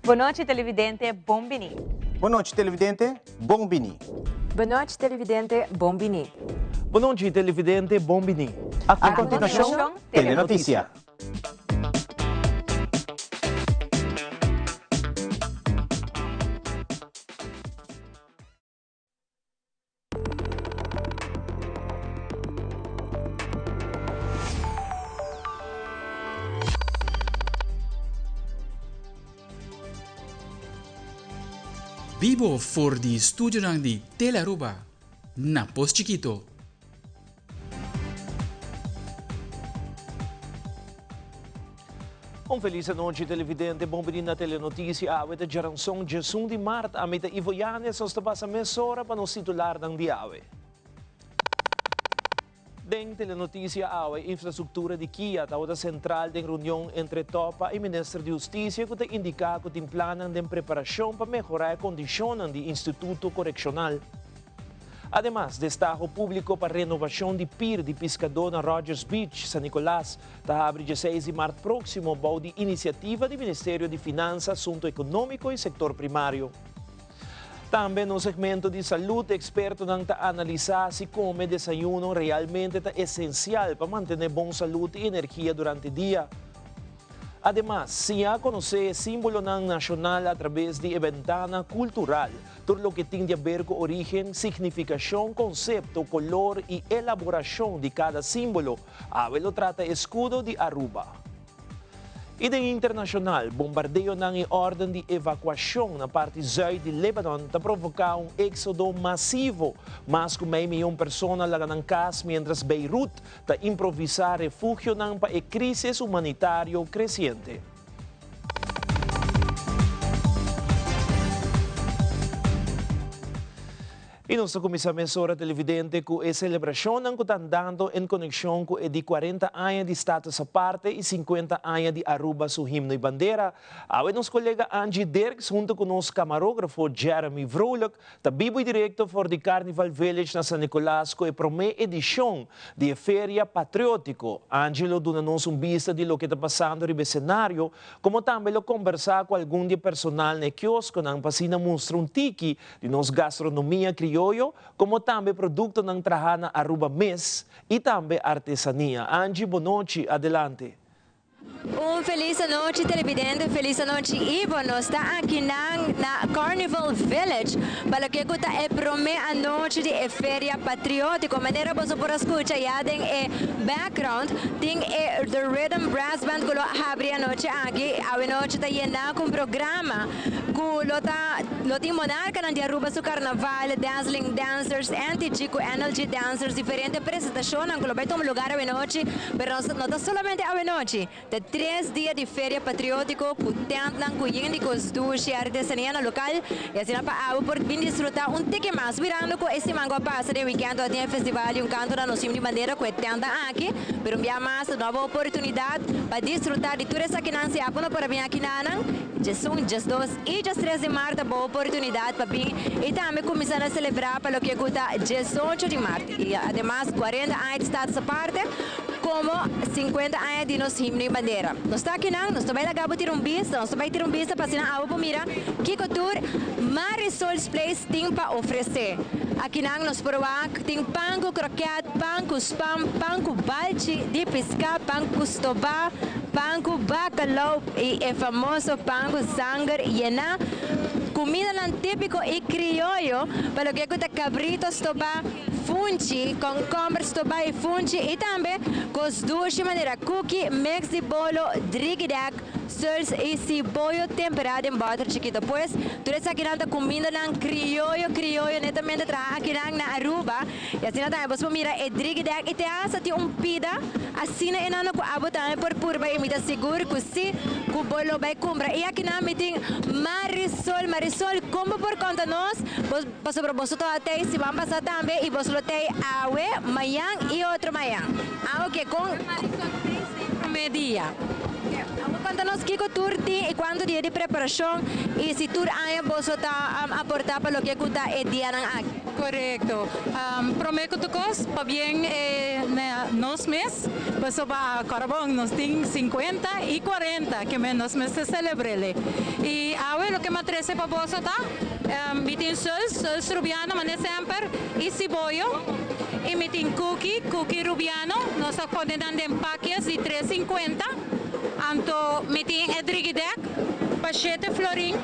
Bon nochi televidente, bon bini. Bon nochi televidente, bon bini. Bon nochi televidente, bon bini. Bon nochi televidente, bon bini. A continuacion, Telenoticia. Bibo for di studionan di Telearuba na Pos Chikito. Un felis anochi televidente, bon bini na Telenoticia. Awe ta djaranson djesun di mart. Ami ta Ivo Yanez, nos ta pasa mesora pa nos titularnan di awe. Den Telenoticia awe, infrastruktura di Kia tabata sentral den reunion entre Topa i Minister di Hustisia ku ta indiká ku tin plannan den preparashon pa mehorá e kondishonnan di Instituto Korekshonal. Ademas, destaho públiko pa renovashon di pir di piskadó na Rodgers Beach, San Nicolas, ta habri djeseis di mart próksimo bou di inisiativa di Ministerio di Finansa, Asunto Ekonómiko i Sektor Primario. Tambe nos segmento di salud, ekspertonan ta analisá si kome desayuno realmente ta esensial pa mantené bon salud i energia durante dia. Ademas, siña konosé e símbolonan nashonal atrabes di e bentana kultural, tur loke tin di aber ku orígen, signifikashon, konsepto, kolor i elaborashon di kada símbolo. Awe lo trata eskudo di Aruba. I den internashonal, bombardeonan i órden di evakuashon na parti zùit di Lebanon ta provoká un éksodo masivo. Mas ku mei miyon persona laga nan kas miéntras Beirut Ta improvisá refugionan pa e krísis humanitario kresiente. I nos ta kuminsá mesora televidente ku e selebrashonnan ku ta andando en konekshon ku e di kuarenta aña di Status Aparte i sinkuenta aña di Aruba su himno i bandera. Awe nos kolega Angie Dirks hunto ku nos kamarógrafo Jeremy Vrolijk Ta bibo y directo for di Carnival Village na San Nicolas cu e prome edicion di e Feria Patriotico. Angie lo duna nos un bista di loke ta pasando riba e scenario, como tambe lo combersa cu algun di e personal na e kiosconan pa asina mustra un tiki di nos gastronomia crioyo, como tambe productonan traha na Aruba mes y tambe artesania. Angie, bonochi, adelante. Un felis anochi televidente, felis anochi Ivo, nos ta akinan na Carnival Village pa loke ku ta e prome anochi di e Feria Patriotiko. Manera boso por a skucha ya den e background tin e The Rhythm Brass Band ku lo habri anochi aki. Awe nochi ta yena ku un programa ku lo ta lo tin monarkanan di Aruba su karnaval, Dazzling Dancers, NTG ku NLG Dancers, diferente presentashonnan ku lo bai tuma lugar awe nochi. Pero nos no ta solamente awenochi, ta tres dia di feria patriotiko ku tèntnan ku yen di kos dushi, artesania na lokal i asina pa abo por bin disfrutá un tiki mas. Mirando ku e siman ku a pasa den wikènt a tin e festival di un kanto na nos himno di bandera ku e tèntnan aki, pero un bia mas ta nobo oportunidat pa disfrutá di tur esakinan si abo no por a bin akinanan, djesun, djesdos i djestres di mart ta bo oportunidat pa bin i tambe kuminsá na selebrá pa loke ku ta djesocho di mart. I ademas 40 aña di Status Aparte komo 50 aña di nos himno i bandera. Nos ta akinan, nos ta bai laga bo tira un bista, nos ta bai tira un bista pa asina abo por mira kiko tur Marisol's Place tin pa ofresé. Akinan nos por wak tin pan ku kroket, pan ku spam, pan ku balchi di piská, pan ku stobá, pan ku bakalou i e famoso pan ku sanger yená. Kumindanan típiko i krioyo pa loke ku ta kabrito stobá, funchi, kònkòmber stobá i funchi i tambe kos dushi manera kuki, mix di bolo, drigidek, suls i siboyo temperá den bòter chikito. Pues, tur esakinan ta kumindanan krioyo krioyo netamente traha akinan na Aruba i asina tambe bos por mira e drigidek i te hasta tin un pida asina e nano ku abo tambe por purba i mi ta sigur ku si ku bo lo bai kumpra. I akinan mi tin Marisol. Marisol, kon bo por konta nos? Bo pasobra boso tabata tei siman pasá tambe i boso lo tei awe, mañan i otro mañan. Ah oke, kon. Marisol tei den promé dia. Konta nos kiko tur tin i kuantu dia di preparashon i si tur aña boso ta aportá pa loke ku ta e dianan aki. Korekto. Promé ku tur kos, pabien e nos mes, pasobra Kòrabon nos tin sinkuenta i kuarenta ke men nos mester selebr'e. I awe loke mi a trese pa boso ta, mi tin sùls, sùls rubiano manera semper, i siboyo, i mi tin kuki, kuki rubiano, nos a pone nan den pakjes di tres sinkuenta. Anto mi tin e drigidek pa shete florin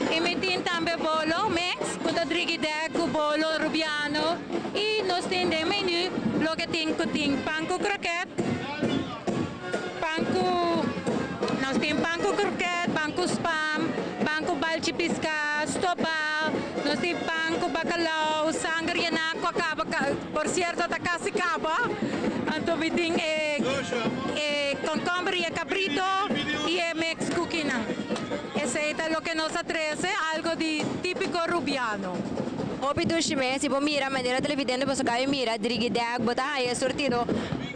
i mi tin tambe bolo mix ku ta drigidek ku bolo rubiano i nos tin den menu loke tin ku tin pan ku kroket, pan ku nos tin pan ku kroket, pan ku spam, pan ku balchi piská, stobá, nos tin pan ku bakalou, sanger yená ku a kaba por sierto ta kasi kaba, anto mi tin e e concomber y e cabrito y e mix cookienan. Esey ta loke nos a trece, algo di tipico Rubiano. Hopi dushi mes, si bo mira manera televidente boso cabe mira Drigidek bo ta haya e surtido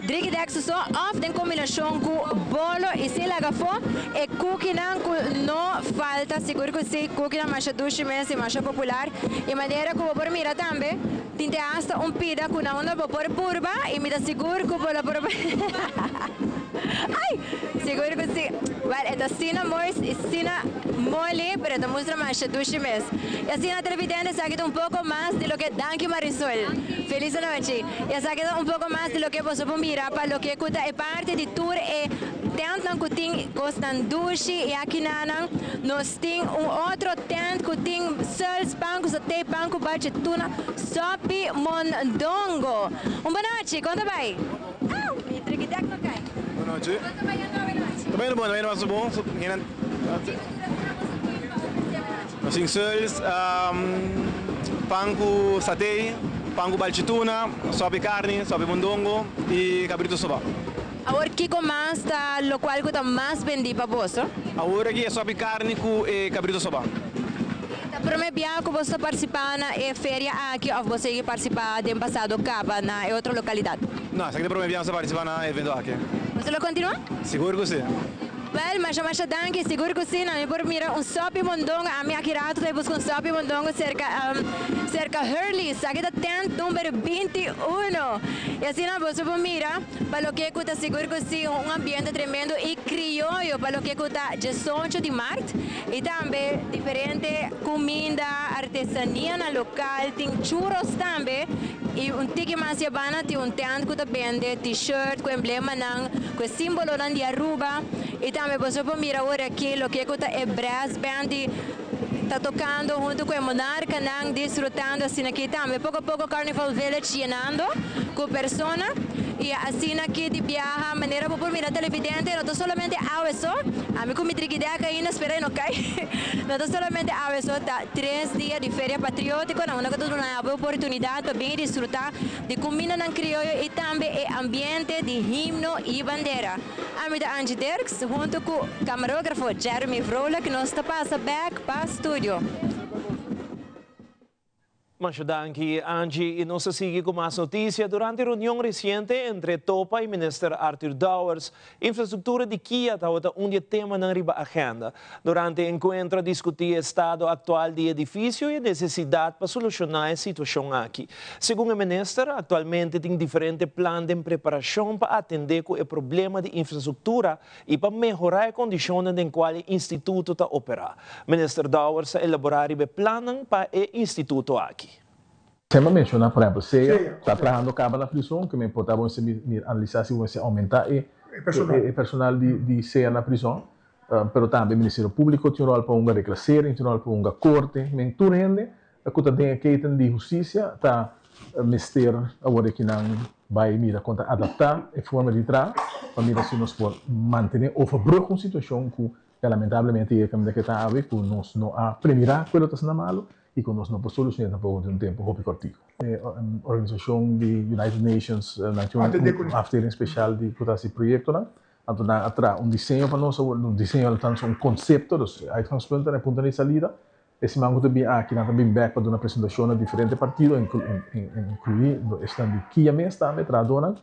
Drigidek su so of den combinacion cu bolo y sin laga afo e cookienan cu no falta sigur cu si cookienan masha dushi mes y masha popular y manera cu bo por mira tambe Tin te hasta un pida cu na unda bo por purba y mi ta sigur cu bo lo por Ay! Sigur cu si. Well, e ta asina mooi y asina moli, pero e ta mustra masha dushi mes. Y asina televidente esaki ta un poco mas di loke Danki Marisol. Feliz anochi. Y esaki ta un poco mas di loke boso por mira pa loke cu ta e parti di tur e tentnan cu tin cosnan dushi y akinanan nos Tin un otro tent cu tin suls, pan cu satey, pan cu bachi, tuna, sopi, mondongo. Un bonochi, con ta bay? Au! Mi trikidek no cay. Bonochi. Con ta bay ando awe nochi? Ta bayendo bon, ta bayendo mas bon. Kico tur asina boso tin pa ofrece awe nochi? Nos tin suls, pan cu satey, pan cu balchi tuna, sopi carni, sopi mondongo y cabrito soba. Awor kiko mas ta lokual ku ta mas bendí pa boso? Awor aki e sopi karni ku e kabrito soba. I ta promé bia ku boso ta partisipá na e feria aki òf boso yegi partisipá den pasado kaba na e otro lokalidat? No, esaki ta promé bia nos ta partisipá na e evento aki. Boso lo kontinuá? Sigur ku si. Wèl, masha masha danki. Sigur ku si. Nan mi por mira un sopi mondongo. Ami aki rato ta buska un sopi mondongo serka serka Hurley's. Aki ta tent number 21. I asina boso por mira. Pa loke ku ta sigur ku si un ambiente tremendo i krioyo pa loke ku ta diesocho di mart i tambe diferente kuminda, artesanianan lokal, tin churros tambe i un tiki mas yabana tin un tent ku ta bende t-shirt ku emblemanan ku e simbolonan di Aruba i tambe boso por mira awor aki loke ku ta e brass band di ta tokando hunto ku e monarkanan disfrutando asina aki tambe poko poko Carnival Village yenando ku persona i asina aki di biaha manera bo por mira televidente no ta solamente awe so ami ku mi trikidek ainda spera e no kai no ta solamente awe so ta tres dia di feria patriotiko na unda ku ta duna bo oportunidat pa bin disfruta di kumindanan krioyo i tambe e ambiente di himno i bandera. Ami ta Angie Dirks, hunto cu camarografo Jeremy Vrolijk nos ta pasa bek pa studio. Masha danki, Angie. Y nos ta sigui cu mas noticia. Durante reunion reciente entre Topa y Minister Arthur Dowers, infrastructura di Kia tabata un di e temanan riba agenda. Durante e encuentro a discuti e estado actual di e edificio y e necesidad pa soluciona e situacion aki. Segun e minister, actualmente tin diferente plan den preparacion pa atende cu e problema di infrastructura y pa mehora e condicionnan den cual e instituto ta opera. Minister Dowers a elabora riba e plannan pa e instituto aki. Semper menciona, por ehempel, sea ta trahando caba na prison, cu me importa bo mester analisa si bo mester aumenta e personal di sea na prison. Pero tambe Ministerio Públiko tin un ròl pa hunga, Reclassering tin un ròl pa hunga, Korte, men tur hende ku ta den e keten di hustisia ta mester awor aki nan bai mira kon ta adaptá e forma di traha pa mira si nos por mantené overbrug un situashon ku ya lamentablemente yega kaminda ke ta awe ku nos no a premirá ku e lo ta asina malu i ku nos no por solushoné tampoco den un tempu hopi kòrtiku. E organisashon di United Nations nan tin un afdeling speshal di ku ta hasi proyektonan. Anto nan a traha un diseño pa nos, un diseño althans un concepto, dus uitgangspunten en puntonan di salida. E siman cu ta bin aki nan ta bin bek pa duna presentacion na diferente partido, inclui esnan di kia mes tambe, trahadornan,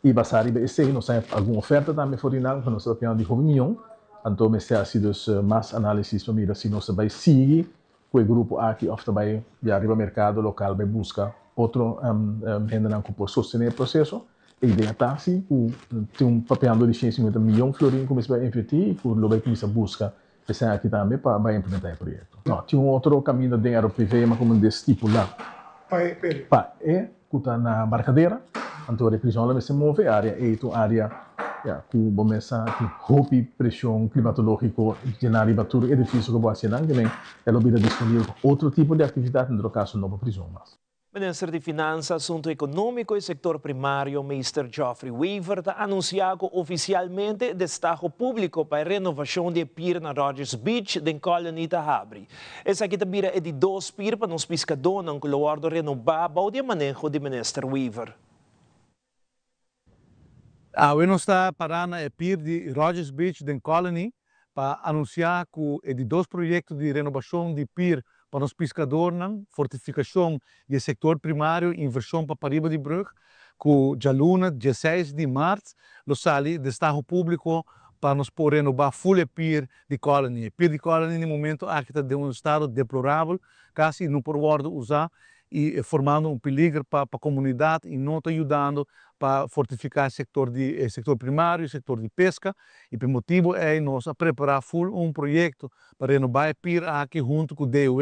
y basa riba esey nos haña algun oferta tambe for di nan, cu nos ta papiando di hopi miyon. Anto mester hasi dus mas análisis pa mira si nos ta bai sigui ku e grupo aki òf ta bai ya riba merkado lokal bai buska otro hendenan ku por sostené e proseso. E idea ta si ku tin un papiando di 150 miyon florin ku mester bai invertí i ku lo bai kuminsá buska esei aki tambe pa bai implementá e proyekto. No, tin un otro kaminda den Aeroprivé ma komo destipulá pa e ku ta na Barcadera, anto e prizòn lo mester move e área ei ta un área ya ku bo mes sa tin hopi preshon klimatológiko llená riba tur edifisio ku bo hasi nan, kimen e lo bira disponibel pa otro tipo di aktividat, en todo kaso no pa prizòn mas. Minister di Finansa, Asunto Economico y Sector Primario, Meester Geoffrey Wever, ta anuncia cu oficialmente e destaho publico pa e renovacion di e pier na Rodgers Beach den Colony ta habri. Esaki ta bira e di dos pier pa nos piscadónan cu lo wordo renoba bou di e maneho di Minister Wever. Awe nos ta pará na e pier di Rodgers Beach den Colony pa anunsiá ku e di dos proyekto di renobashon di pier pa nos piskadornan, fortifikashon di e sektor primario i invershon pa pariba di brug, ku djaluna dieseis di mart lo sali destaho públiko pa nos por renobá ful e pier di Colony. E pier di Colony na e momento aki ta den un estado deplorabel, kasi no por wòrdu usá i formando un peliger pa pa komunidat i no ta yudando pa fortifiká e sektor di e sektor primario, e sektor di peska i pa e motibu ei nos a prepará ful un proyekto pa renobá e pir aki huntu ku DOW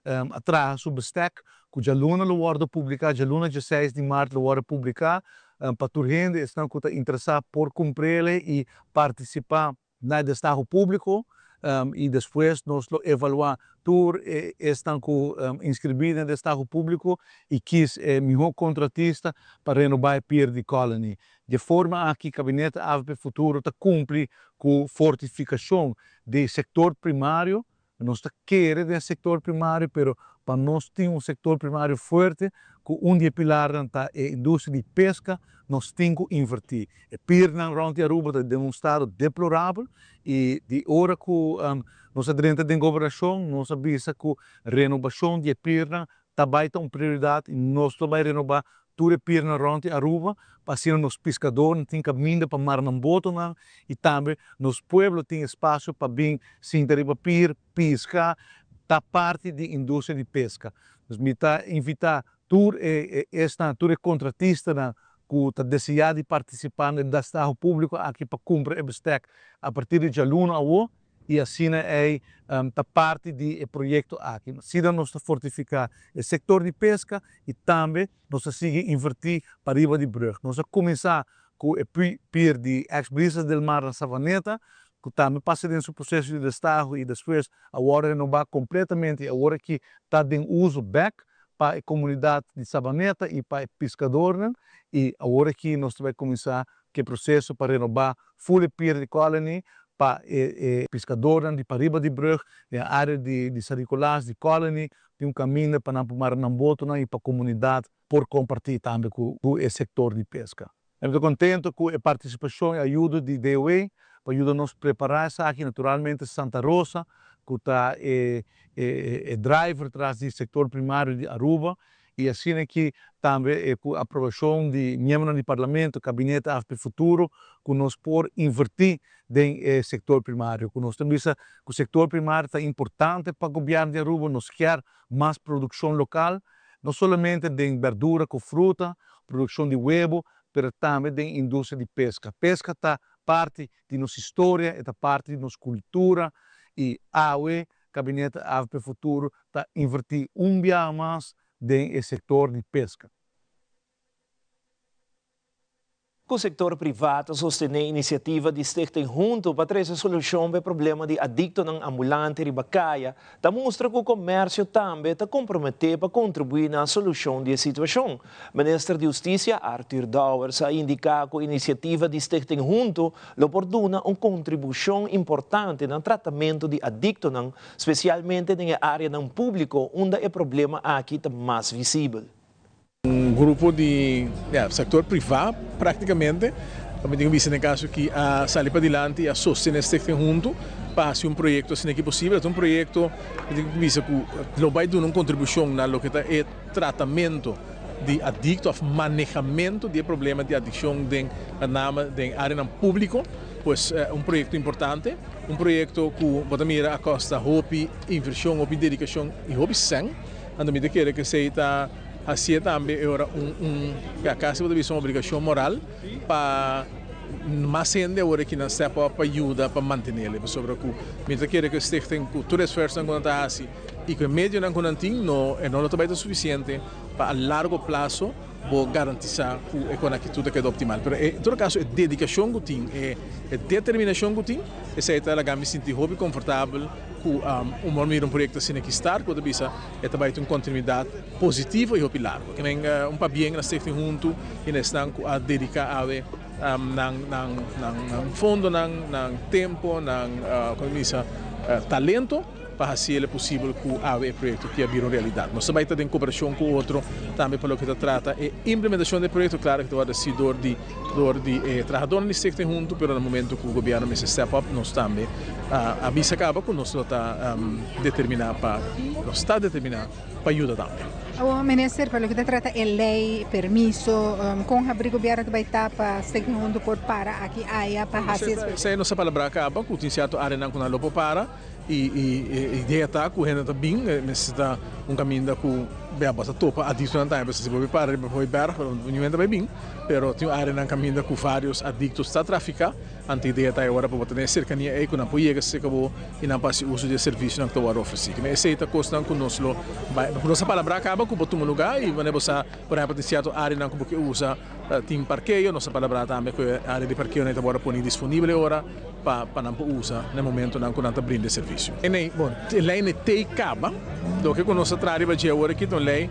a traha su bestek ku djaluna lo wòrdu publiká, djaluna dieseis di mart lo wòrdu publiká pa tur hende esnan ku ta interesá por kumpr'el i partisipá. Na e destaho públiko i despues nos lo evaluá tur e esnan ku inskribí den e destaho públiko i kis e mihó kontratista pa renobá e pier di Colony. Di e forma aki Kabinete avp Futuro ta kumpli ku fortifikashon di sektor primario. Nos ta kere den sektor primario pero pa nos tin un sektor primario fuerte ku un di e pilarnan ta e industria di peska nos tin ku inverti. E pirnan rond di Aruba ta den un stado deplorabel i di ora ku nos a drenta den gobernashon nos a bisa ku renobashon di e pirnan ta bai ta un prioridat i nos lo bai renoba tur e pirnan rond di Aruba pa asina nos piskadornan tin kaminda pa mara nan botonan i tambe nos pueblo tin espasio pa bin sinta riba pir, piska, ta parti di industria di peska. Dus mi ta invita tur e esnan, tur e kontratistanan ku ta desea di partisipa na e destaho públiko aki pa kumpra e bestek a partir di djaluna awo. i asina ei ta parti di e proyekto aki. Asina nos ta fortifiká e sektor di peska i tambe nos ta sigui invertí pariba di brùg. Nos a kuminsá ku e pier di ex Brisas del Mar na Savaneta, ku tambe pasa den su proseso di destaho i despues a wòrdu renobá kompletamente i awor aki ta den uso bèk pa e komunidat di Savaneta i pa e piskadornan i awor aki nos ta bai kuminsá ku e proseso pa renobá ful e pier di Colony pa e piskadornan di pariba di brug, den e area di San Nicolas, di Colony, tin un kaminda pa nan por mara nan botonan i pa komunidat por kompartí tambe ku e sektor di peska. Mi ta kontento ku e partisipashon i ayudo di DOW pa yuda nos prepará esaki, naturalmente Santa Rosa ku ta e driver tras di sektor primario di Aruba I asina ki tambe e ku aprobashon di miembronan di Parlamento, Kabinete afp Futuro, ku nos por invertí den e sektor primario. Ku nos ta bisa ku sektor primario ta importante pa gobièrnu di Aruba, nos kier mas produkshon lokal, no solamente den bèrdura ku fruta, produkshon di webo, pero tambe den industria di peska. Peska ta parti di nos historia, e ta parti di nos kultura i awe Kabinete avp Futuro ta invertí un biaha mas den e sektor di peska. Ku sektor privá ta sostené inisiativa di Stichting Hunto pa trese solushon pa e problema di adiktonan ambulante riba kaya, ta mustra ku komersio tambe ta komprometé pa kontribuí na solushon di e situashon. Minister di Hustisia Arthur Dowers a indiká ku inisiativa di Stichting Hunto lo por duna un kontribushon importante na tratamentu di adiktonan, spesialmente den e áreanan públiko unda e problema aki ta mas visibel. Un grupo di sektor privá práktikamente, mi tin ku bisa den kaso aki, a sali padilanti i a sostené Stichting Huntu pa hasi un proyekto asina aki posibel. Ta un proyekto, mi tin ku bisa ku lo bai duna un kontribushon na loke ta e tratamentu di adikto òf manehamentu di e problema di adikshon den met name den áreanan públiko, pues un proyekto importante. Un proyekto ku bo ta mira a kosta hopi invershon, hopi dedikashon i hopi sèn. Anto mi ta kere ku esei ta hasié tambe e ora un un ya kasi bo ta bisa un obligashon moral pa mas hende awor aki nan step up pa yuda pa mantenel. Pasobra ku mi ta kere ku e stichting ku tur esfuersonan ku nan ta hasi i ku e medionan ku nan tin no e no lo ta bai ta sufisiente pa a largo plaso bo garantisá ku e konaktitud ta keda optimal. Pero en todo kaso e dedikashon ku tin, e determinashon ku tin, esei ta laga mi sinti hopi konfortabel ku un por mira un proyekto asina aki start ku bo ta bisa e ta bai tin un kontinuidat positivo i hopi largu. Ke men un pabien na Stichting Huntu i na esnan ku a dediká awe nan nan nan fondonan, nan tempo, nan komo bisa talento. pa hasi el e posibel ku awe e proyekto ki a bira un realidat. Nos ta bai ta den koperashon ku otro tambe pa loke ta trata e implementashon di e proyekto. Klaro ku ta wòrdu hasi dor di dor di e trahadónan di Stichting huntu, pero na momento ku gobièrnu mester step up nos tambe a bisa kaba ku nos lo ta determiná pa nos ta determiná pa yuda tambe. Awor Minister, pa loke ta trata e lei, permiso, kon habri gobièrnu ta bai ta pa Stichting huntu por para aki aya pa hasi esaki? Esei nos a palabrá kaba ku tin sierto áreanan ku nan lo por para. I e idea ta ku hende ta bin, mester ta un kaminda ku bia bo ta topa adiktonan tambe, pasobra si bo bai para riba Hooiberg niun hende ta bai bin, pero tin un areanan kaminda ku varios adiktos ta trafiká, anto idea ta e ora pa bo ta den e serkania ei ku nan por yega serka bo i nan por hasi uso di e servisionan ku ta wòrdu ofresí. Kimen esei ta kosnan ku nos lo bai, ku nos a palabrá kaba ku bo tuma lugá i manera bo sa por ehèmpel tin sierto areanan ku bo ke usa tin parkeo, nos a palabrá tambe ku e area di parkeonan ta wòrdu pone disponibel e ora. pa pa nan por usa na e momentonan ku nan ta brinda e servisio. E lei, bon, e lei no tei kaba, loke ku nos ta traha riba dje awor aki ta un lei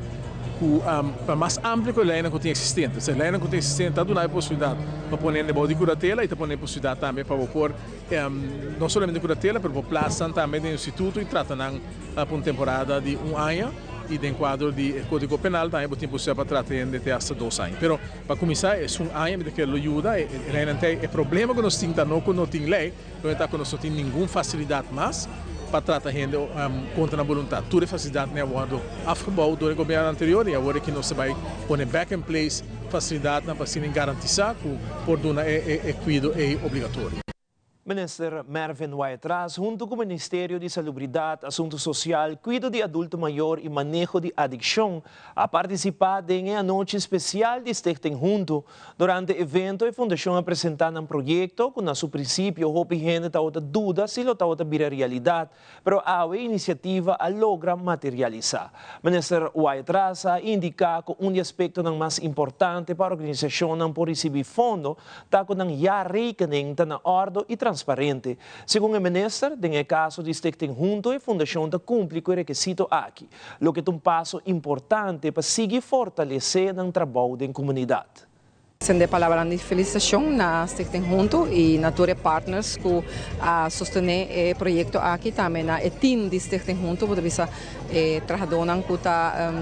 ku ta mas amplio ku e leinan ku tin eksistente. Osea, e leinan ku tin eksistente ta duna e posibilidat pa pone hende bou di kuratela i ta pone e posibilidat tambe pa bo por no solamente kuratela pero por plasa nan tambe den instituto i trata nan pa un temporada di un aña i den kuadro di e kódigo penal tambe bo tin posibilidat pa trata hende te asta dos aña. Pero Pa kuminsá esun aña mi ta kere lo yuda e leinan ta e problema ku nos tin ta no ku no tin lei, lo ta ku nos no tin ningun fasilidat mas pa trata hende kontra nan boluntat. Tur e fasilidatnan a wòrdu afgebou dor e gobièrnu anterior i awor aki nos ta bai pone back in place fasilidatnan pa asina garantisá ku por duna e kuido ei obligatorio. Minister Mervin Wyatt-Ras hunto cu Ministerio di Salubridad, Asunto Social, Cuido di Adulto Mayor y Maneho di Adiccion a participa den e anochi special di Stichting Hunto. Durante evento e fundacion a presenta nan proyecto cu na su principio hopi hende tawata duda si lo tawata bira realidad. Pero awe e inisiativa a logra materialisá. Minister Wyatt-Ras a indiká ku un di aspektonan mas importante pa organisashonnan por risibí fondo ta ku nan jaarrekening ta na òrdo i transparente. Segun e minister, den e kaso di Stichting Hunto e fundashon ta kumpli ku e rekisito aki, loke ta un paso importante pa sigui fortalesé nan trabou den komunidat. Sende palabranan di felisitashon na Stichting Hunto i na tur e partners ku a sostené e proyekto aki, tambe na e team di Stichting Hunto, bo ta bisa e trahadónan ku ta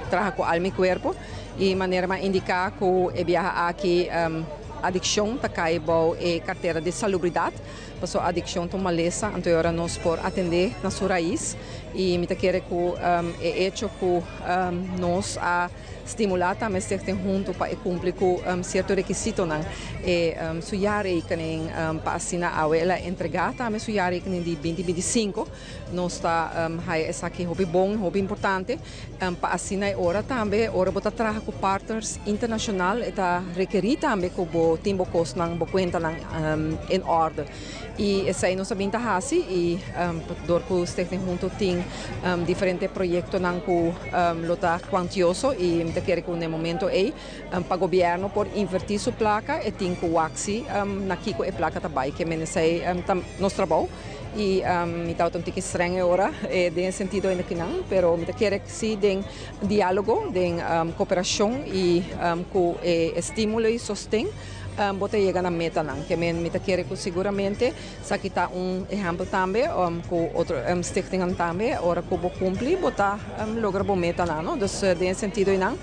traha ku alma i kuerpo. I manera mi a indiká ku e biaha aki adikshon ta kai bou e kartera di salubridat, pasobra adikshon ta un malesa, anto e ora nos por atendé na su rais. I mi ta kere ku e echo ku nos a. Stimulá tambe Stichting Huntu pa e kumpli ku sierto rekisitonan. E su jaarrekening pa asina awe el a entregá tambe su jaarrekening di binti 25. Nos ta haya esaki hopi bon, hopi importante pa asina e ora tambe ora bo ta traha ku partners internashonal e ta rekerí tambe ku bo tin bo kosnan, bo kuentanan in orde. I esei nos a bin ta hasi i dor ku Stichting Hunto tin diferente proyektonan ku lo ta kuantioso i mi ta kere ku na e momento ei pa gobièrnu por invertí su plaka e tin ku wak si na kiko e plaka ta bai. Ke men esei ta nos trabou i mi tabata un tiki streng e ora den e sentido ei kinan pero mi ta kere si den diálogo, den koperashon i ku e estímulo i sosten. Bo ta yega na metanan. Ke men mi ta kere ku siguramente esaki ta un ehèmpel tambe ku otro stichtingnan tambe ora ku bo kumpli bo ta logra bo metanan no. Dus den e sentido einan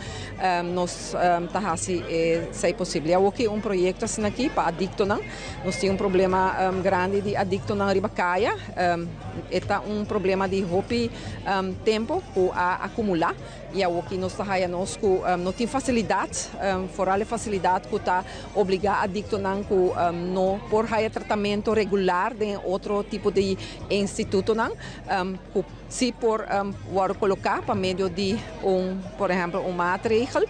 nos ta hasi esei posibel. I awoki un proyekto asina aki pa adiktonan. Nos tin un problema grandi di adiktonan riba kaya. E ta un problema di hopi tempu ku a akumulá. I awoki nos ta haya nos ku no tin fasilidat, foral e fasilidat ku ta obligá. obligá adiktonan ku no por haya tratamentu regular den otro tipo di institutonan ku si por wòrdu koloká pa medio di un, por ehèmpel, un maatregel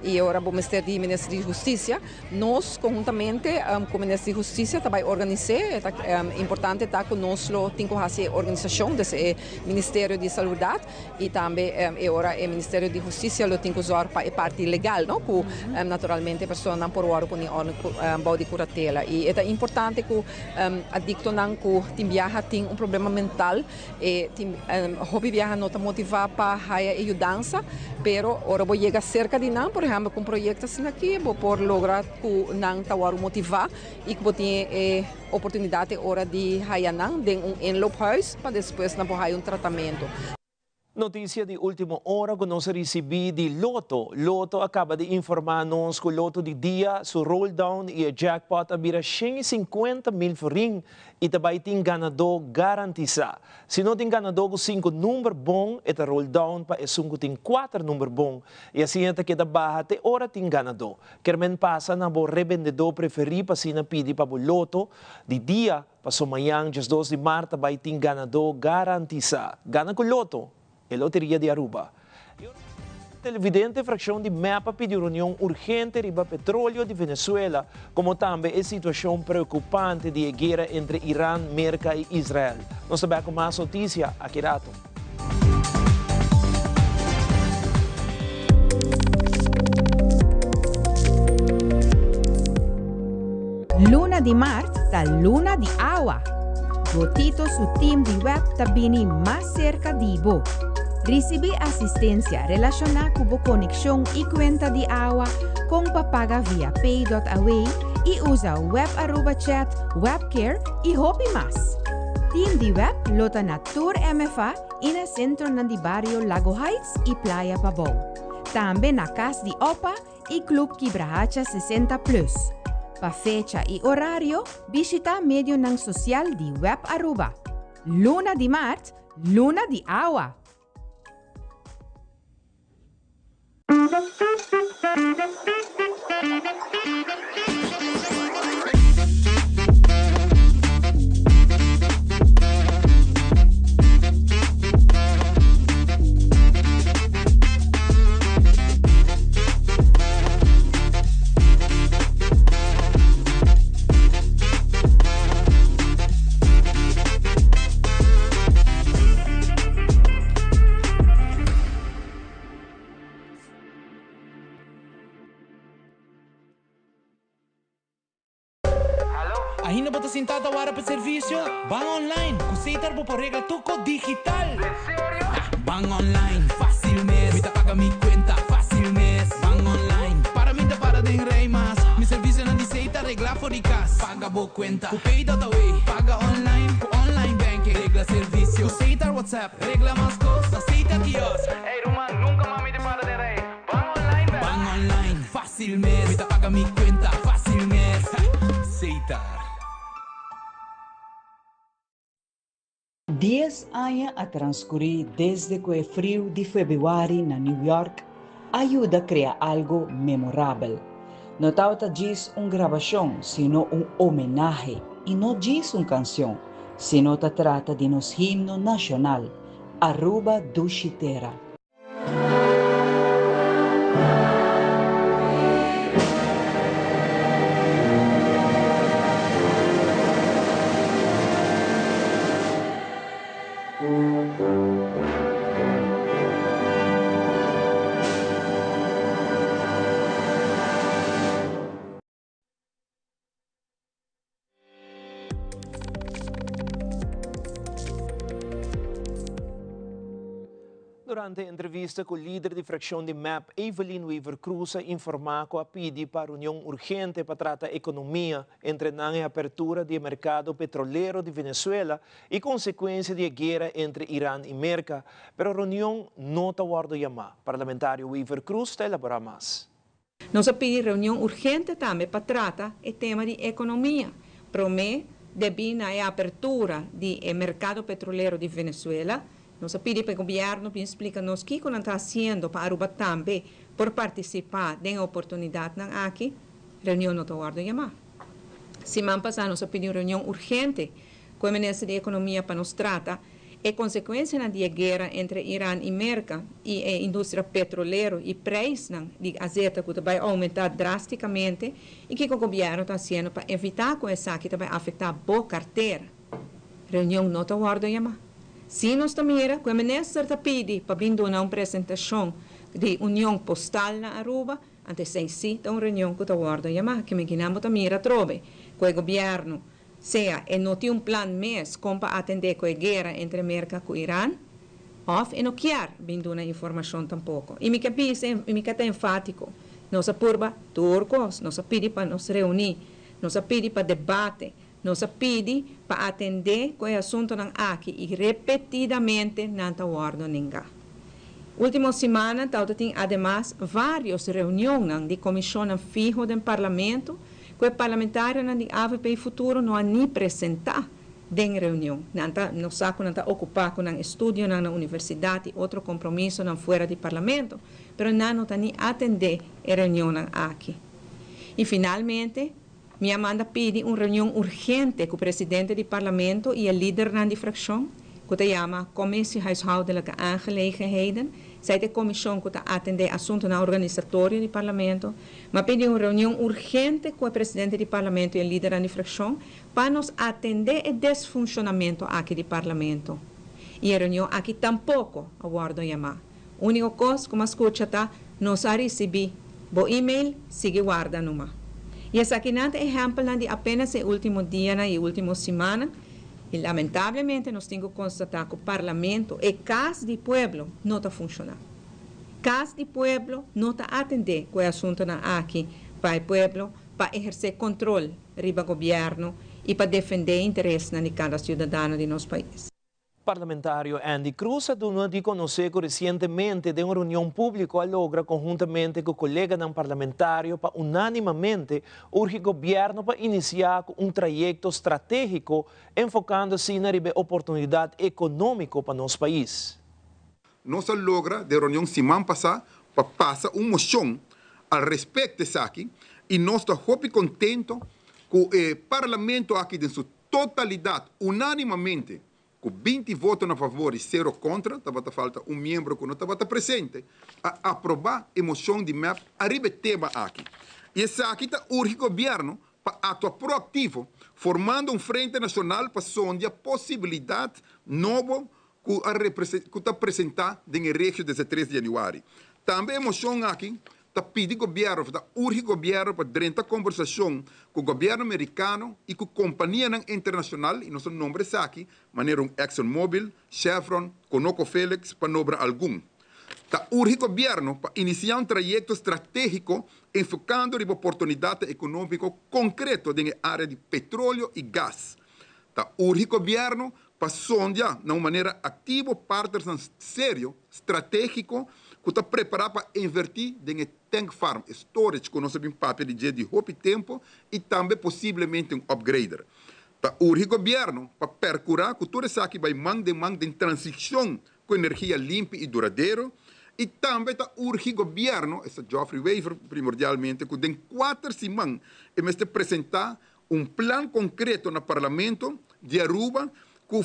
i e ora bo mester di Minister di Hustisia. Nos konhuntamente ku Minister di Hustisia ta bai organis'é. E ta importante ta ku nos lo tin ku hasi e organisashon desde e Ministerio di Salubridat i tambe e ora e Ministerio di Hustisia lo tin ku zòrg pa e parti legal, no, ku naturalmente personanan por wòrdu pone bou di kuratela. I e ta importante ku adiktonan ku tin biaha tin un problema mental E tin hopi biaha no ta motivá pa haya e yudansa, pero ora bo yega serka di nan, por ehèmpel ku un proyekto asina aki, bo por logra ku nan ta wòrdu motivá i ku bo tin e oportunidat e ora di haya nan den un inloophuis pa despues nan por haya un tratamentu. Noticia di ultimo ora cu nos a ricibi di Lotto. Lotto a caba di informa nos cu Lotto di dia su roll down y e jackpot a bira 150 mil florin y ta bay tin ganador garantisa. Si no tin ganador cu cinco number bon e ta roll down pa esun cu tin cuater number bon y asina ta keda baha te ora tin ganador. Kermen pasa na bo rebendedor preferi pa asina pidi pa bo Lotto di dia Paso mañan 12 di mart ta bay tin ganador garantisa. Gana cu Lotto, e loteria di Aruba. E ora televidente fraccion di mep a pidi reunion urgente riba petroleo di Venezuela, como tambe e situacion preocupante di e guera entre Iran, Merca y Israel. Nos ta bek cu mas noticia aki rato. Luna di mart ta luna di awa. Gotito su team di web ta bini mas serka di bo. Risibí asistensia relashoná ku bo konekshon i kuenta di awa, kon pa paga via pay.away i usa Web Aruba Chat, Webcare i hopi mas. Team di web lo ta na Tur MFA i na sentronan di bario Lago Heights i Playa Pabou. Tambe na Kas di Opa i Club Kibrahacha 60 Plus. Pa fecha i orario, bishita medionan sosial di Web Aruba. Luna di maart, luna di awa! Ainda bo ta sintá ta wara pa servisio? Ban online! Ku Setar bo por regla tur kos digital! Ban online, fásil mes! Mi ta paga mi kuenta, fásil mes! Ban online, para mi ta para den rei mas! Mi servisionan di Setar reglá for di kas! Paga bo kuenta ku Pay.away! Paga online ku online banking! Regla servisio ku Setar WhatsApp! Regla mas kos na Setar Kiosk! Ey ruman, nunka mas mi ta para den rei! Ban online bek! Ban online, fácil mes! Mi ta paga mi kuenta, fácil mes! Setar. Dies aña a transkurí desde ku e friu di febrüari na New York a yuda krea algu memorabel. No tabata djis un grabashon, sino un homenahe, i no djis un kansion, sino ta trata di nos himno nashonal, Aruba Dushi Tera. Durante entrevista cu lider di fraccion di mep, Evelyn Wever-Croes a informa cu a pidi pa reunion urgente pa trata economia, entre nan e apertura di e mercado petrolero di Venezuela y consecuencia di e guera entre Iran y Merca, pero reunion no ta wordo yama. Parlamentario Wever-Croes ta elabora mas. Nos a pidi reunion urgente tambe pa trata e tema di economia, prome debí na e apertura di e mercado petrolero di Venezuela. Nos a pidi pa e gobierno bin splica nos kico nan ta haciendo pa Aruba tambe por participa den e oportunidadnan aki. Reunion no ta wòrdu yamá. Siman pasá nos a pidi un reunion urgente ku e minister di Ekonomia pa nos trata e konsekuensianan di e guera entre Iran i Merka i e industria petrolero i preisnan di azeta ku ta bai oumentá drástikamente i kiko gobièrnu ta hasiendo pa evitá ku esaki ta bai afektá bo kartera. Reunion no ta wòrdu yamá. Si nos ta mira ku e minister ta pidi pa bin duna un presentashon di Union Postal na Aruba, Anto esei sí ta un reunion ku ta wòrdu yamá. Ke men kinan bo ta mira atrobe ku e gobièrnu, sea e no tin un plan mes kon pa atendé ku e guera entre Merka ku Iran, òf e no kier bin duna informashon tampoko. I mi ke bisa i mi ke ta enfátiko, nos a purba tur kos, nos a pidi pa nos reuní, nos a pidi pa debate, nos a pidi pa atendé ku e asuntunan aki i repetidamente nan ta wòrdu nengá. Último simannan tabata tin ademas vários reunionnan di komishonnan fiho den Parlamento ku e parlamentarionan di avp Futuro no a ni presentá den reunion. Nan ta nos sa ku nan ta okupá ku nan estudionan na universidat i otro kompromisonan fuera di Parlamento, pero nan no ta ni atendé e reunionnan aki. I finalmente, Mi a manda pidi un reunion urgente ku presidente di Parlamento i e lidernan di frakshon, ku ta yama Commissie Huishoudelijke Aangelegenheden, esei ta e komishon ku ta atendé asuntunan organisatorio di Parlamento. Mi a pidi un reunion urgente ku e presidente di Parlamento i e lidernan di frakshon pa nos atendé e desfunshonamentu aki di Parlamento. I e reunion aki tampoko a wòrdu yamá. Úniko kos ku mi a skucha ta, Nos a risibí bo e-mail, sigui warda numa. I esakinan ta ehèmpelnan di apénas e último dianan i último simannan, i lamentablemente nos tin ku konstatá ku Parlamento, e kas di pueblo, no ta funshoná. Kas di pueblo no ta atendé ku e asuntunan aki pa e pueblo, pa ehersé kontrol riba gobièrnu i pa defendé interesnan di kada siudadano di nos pais. Parlamentario Endy Croes a duna di conoce cu recientemente den un reunion publico a logra conhuntamente cu coleganan parlamentario pa unanimamente urgi gobierno pa inicia cu un trayecto strategico enfocando asina riba e oportunidad economico pa nos pais. Nos a logra den reunion siman pasa pa pasa un mocion al respecto esaki y nos ta hopi contento cu e Parlamento aki den su Totalidat, unánimamente, ku 20 voto na favor i sero kontra, tabata falta un miembro ku no tabata presente, a aprobá e moshon di mep ariba e tema aki. I esaki ta urgi gobièrnu pa aktua proaktivo, formando un frente nashonal pa sondia posibilidat nobo ku a ku ta presentá den e regio desde 3 di yanüari. Tambe e moshon aki ta pidi gobièrnu òf ta urgi gobièrnu pa drenta kombersashon ku gobièrnu merikano i ku kompanianan internashonal, i nos a nombra esaki manera un Exxon Mobil, Chevron, Conoco Felix, pa nobra algun. Ta urgi gobièrnu pa inisiá un trayekto stratégiko enfokando riba oportunidatnan ekonómiko konkreto den e área di petroleo i gas. Ta urgi gobièrnu pa sondia na un manera aktivo partnersnan serio, stratégiko, ku ta prepará pa invertí den e tank farm, e storage ku nos a bin papia di dje di hopi tempu i tambe posiblemente un upgrader. Ta urgi gobièrnu pa perkurá ku tur esaki bai man den man den transishon ku energia limpi i duradero i tambe ta urgi gobièrnu, esta Geoffrey Wever primordialmente, ku den kuater siman e mester presentá Un plan concreto na Parlamento di Aruba cu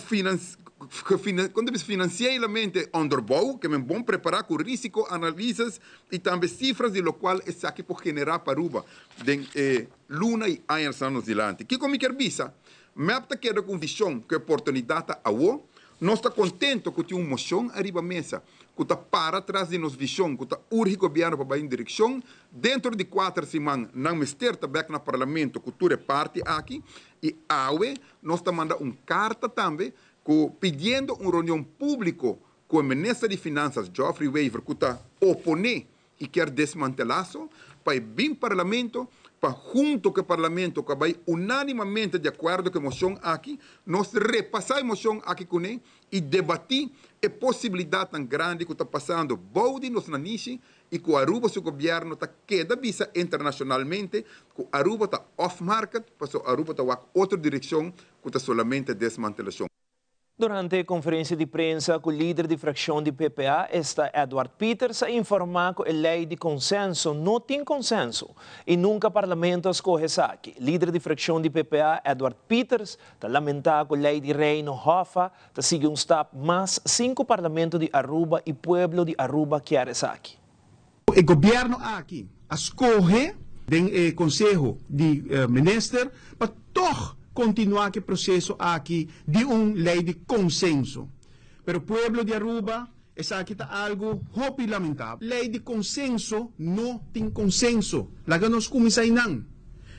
financielamente onderbouw, ke men bon prepara cu risico analises y tambe cifras di locual esaki por genera pa Aruba den e luna y añasnan nos dilanti. Kico mi kier bisa? Mep ta keda cu un vision cu e oportunidad ta awo. Nos ta contento cu tin un mocion ariba mesa cu ta para tras di nos vision cu ta urgi gobierno pa bay un direccion. Dentro di cuater siman nan mester ta bek na Parlamento cu tur e parti aki y awe nos ta manda un carta tambe cu pidiendo un reunion publico cu e Minister di Finanzas Geoffrey Wever cu ta opone y kier desmantela so pa e bin Parlamento pa hunto cu e Parlamento cu a bay unanimamente di acuerdo cu e mocion aki nos repasa e mocion aki cune y debati e posibilidadnan grandi cu ta pasando bou di nos nanishi y cu Aruba su gobierno ta keda bisa internacionalmente cu Aruba ta off market pasobra Aruba ta wak otro direccion cu ta solamente desmantelacion. Durante konferensia di prensa ku lider di frakshon di PPA, esta Edward Pieters a informá ku e lei di konsenso no tin konsenso i nunka parlamento a skohe esaki. Lider di frakshon di PPA, Edward Pieters, ta lamentá ku lei di Reino Hoffa ta sigui un stap mas sin ku parlamento di Aruba i pueblo di Aruba kier esaki. E gobierno aki a scoge den e Conseho di Minister pa toch continua cu e proceso aki di un ley di consenso. Pero pueblo di Aruba, esaki ta algo hopi lamentabel. Ley di consenso no tin consenso. Laga nos cuminsa eynan.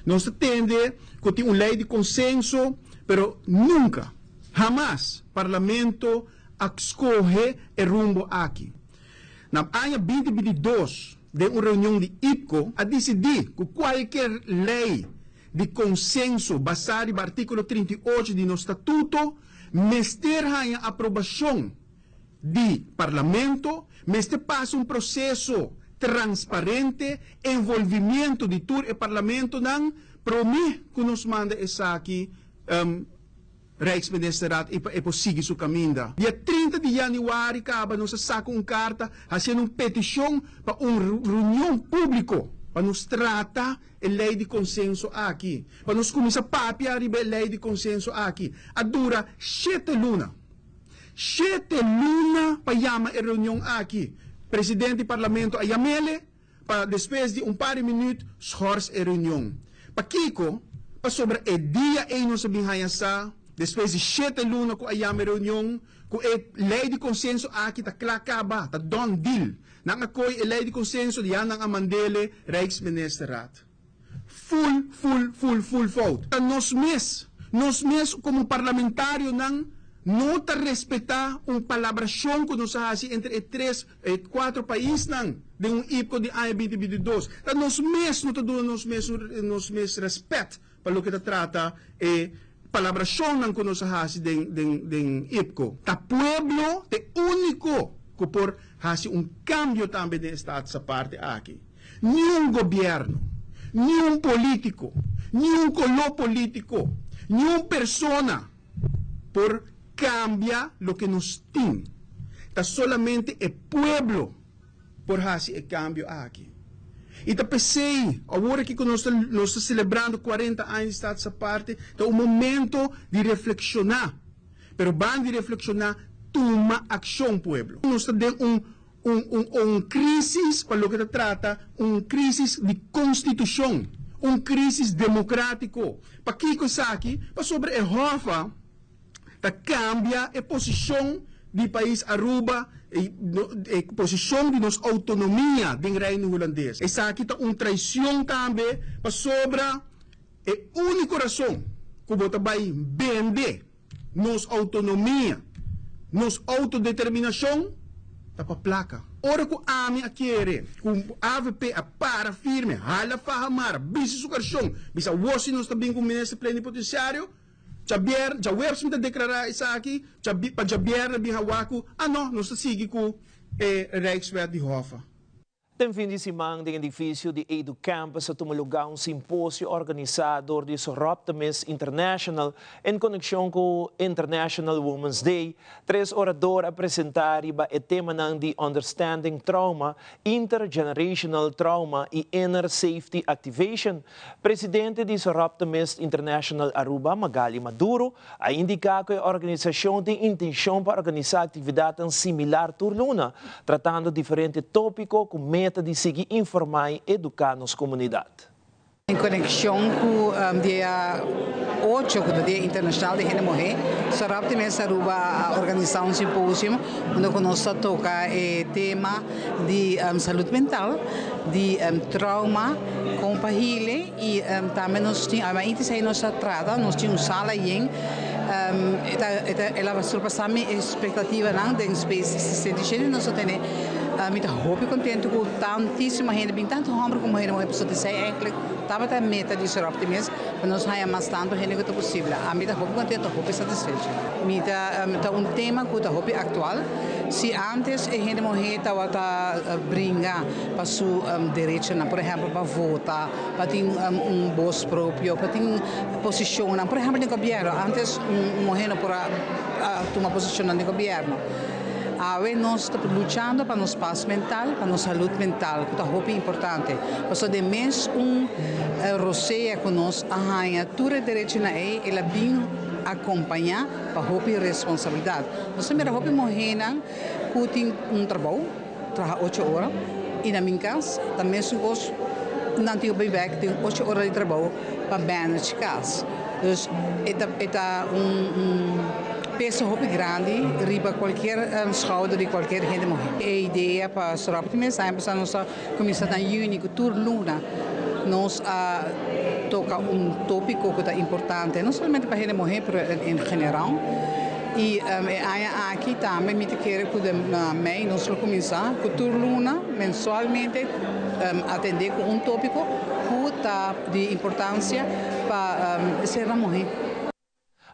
Nos ta tende cu tin un ley di consenso, pero nunca, hamas Parlamento a scoge e rumbo aki. Na aña 2022, den un reunion di IPCO, a disidí ku kualker lei di konsenso basá riba artíkulo 38 di nos statuto mester haña aprobashon di Parlamento, mester pasa un proseso transparente, envolvimiento di tur e parlamentonan promé ku nos manda esaki Rijksministerraad y pa e por sigui su caminda. Dia 30 di januari caba nos a saca un carta haciendo un peticion pa un reunion publico pa nos trata e ley di consenso aki, pa nos cuminsa papia riba e ley di consenso aki. A dura shete luna, shete luna pa yama e reunion aki. Presidente di Parlamento a yamele pa despues di un par di minuut schors e reunion. Pakiko? Pasobra e dia ei nos a bin haña sa, despues di shete luna ku a yama e reunion, ku e lei di konsenso aki ta kla kaba, ta done deal. Nan a koi e lei di konsenso di ya nan a mand'ele Rijksministerraad. Full, full, full, full fout. Ta nos mes, nos mes komo parlamentarionan no ta respetá un palabrashon ku nos a hasi entre e tres, e kuatro paisnan den un IPCO di aña 2022. Ta nos mes no ta duna nos mes nos mes rèspèt pa loke ta trata e palabrashonnan ku nos a hasi den den den IPCO. Ta pueblo ta e úniko ku por hasi un kambio tambe den e status aparte aki. Niun gobièrnu, niun polítiko, niun koló polítiko, niun persona por kambia loke nos tin. Ta solamente e pueblo por hasi e kambio aki. I ta p'esei, awor aki ku nos ta nos ta selebrando 40 aña di Status Aparte, ta un momento di reflekshoná. Pero banda di reflekshoná, tuma akshon pueblo. Nos ta den un Un un un crisis pa loke ta trata un crisis di constitucion, un crisis democratico. Pakico esaki? Pasobra e Hoffa ta cambia e posicion di pais Aruba, e e posicion di nos autonomia den Reino Hulandes. Esaki ta un traicion tambe pasobra e unico rason cu bo ta bay bende Nos autonomia, nos autodeterminacion ta pa placa. Ora cu ami a kere cu avp a para firme, hala faha mara, bisti su carcion, bisa awor si nos ta bin cu minister plenipotenciario, djabier, djaweps mi ta declara esaki, pa djabierne bin hawa cu, ah no, nos ta sigui cu e Rijkswet di Hoffa. Den fin di siman den edifisio di Edu Campus a tuma lugá un simposio organisá dor di Soroptimist International en konekshon ku International Women's Day. Tres orador a presentá riba e temanan di Understanding Trauma, Intergenerational Trauma i Inner Safety Activation. Presidente di Soroptimist International Aruba, Magali Maduro, A indiká ku e organisashon tin intenshon pa organisá aktividatnan similar tur luna, tratando diferente tópiko ku meta di sigui informá i eduká nos komunidat. En konekshon ku dia ocho, ku ta Dia Internashonal di Hende Muhé, Soroptimist Aruba a organisá un simposium unda ku nos ta toka e tema di salud mental, di trauma, kon pa hile. I tambe nos tin, ainda esei nos ta trata, nos tin un sala yen, e ta, e ta, el a surpasá mi espektativanan den Space 67 nos a tene Mi ta hopi contento cu tantisimo hende bin, tanto homber como hende muher, pasobra esey eigenlijk tabata e meta di Soropti mes, pa nos haya mas tanto hende cu ta posibel. Ami ta hopi contento, hopi satisfecho. Mi ta ta un tema cu ta hopi actual. Si antes e hende muher tabata bringa pa su derechonan, por ehempel pa vota, pa tin un bos propio, pa tin posicionnan, por ehempel den gobierno, antes un muher no por a tuma posicionnan den gobierno. Awe nos ta luchando pa nos pas mental, pa nos salud mental, ku ta hopi importante. Pasobra den mes un rosea ku nos a haña tur e derechonan ei, el a bin akompañá pa hopi responsabilidat. Nos ta mira hopi muhénan ku tin un trabou, traha ocho ora, i na min kas ta mesun kos, nan tin ku bai bèk, tin ocho ora di trabou pa manage kas. Dus e ta e ta un un peso hopi grandi riba cualkier schouder di cualkier hende muhe. E idea pa Sorob tin mes aña pasa nos a cuminsa na juni cu tur luna nos a toca un topico cu ta importante no solamente pa hende muhe pero en general y e aña aki tambe mi ta kere cu den mei nos lo cuminsa cu tur luna mensualmente atende cu un topico cu ta di importancia pa ser na muhé.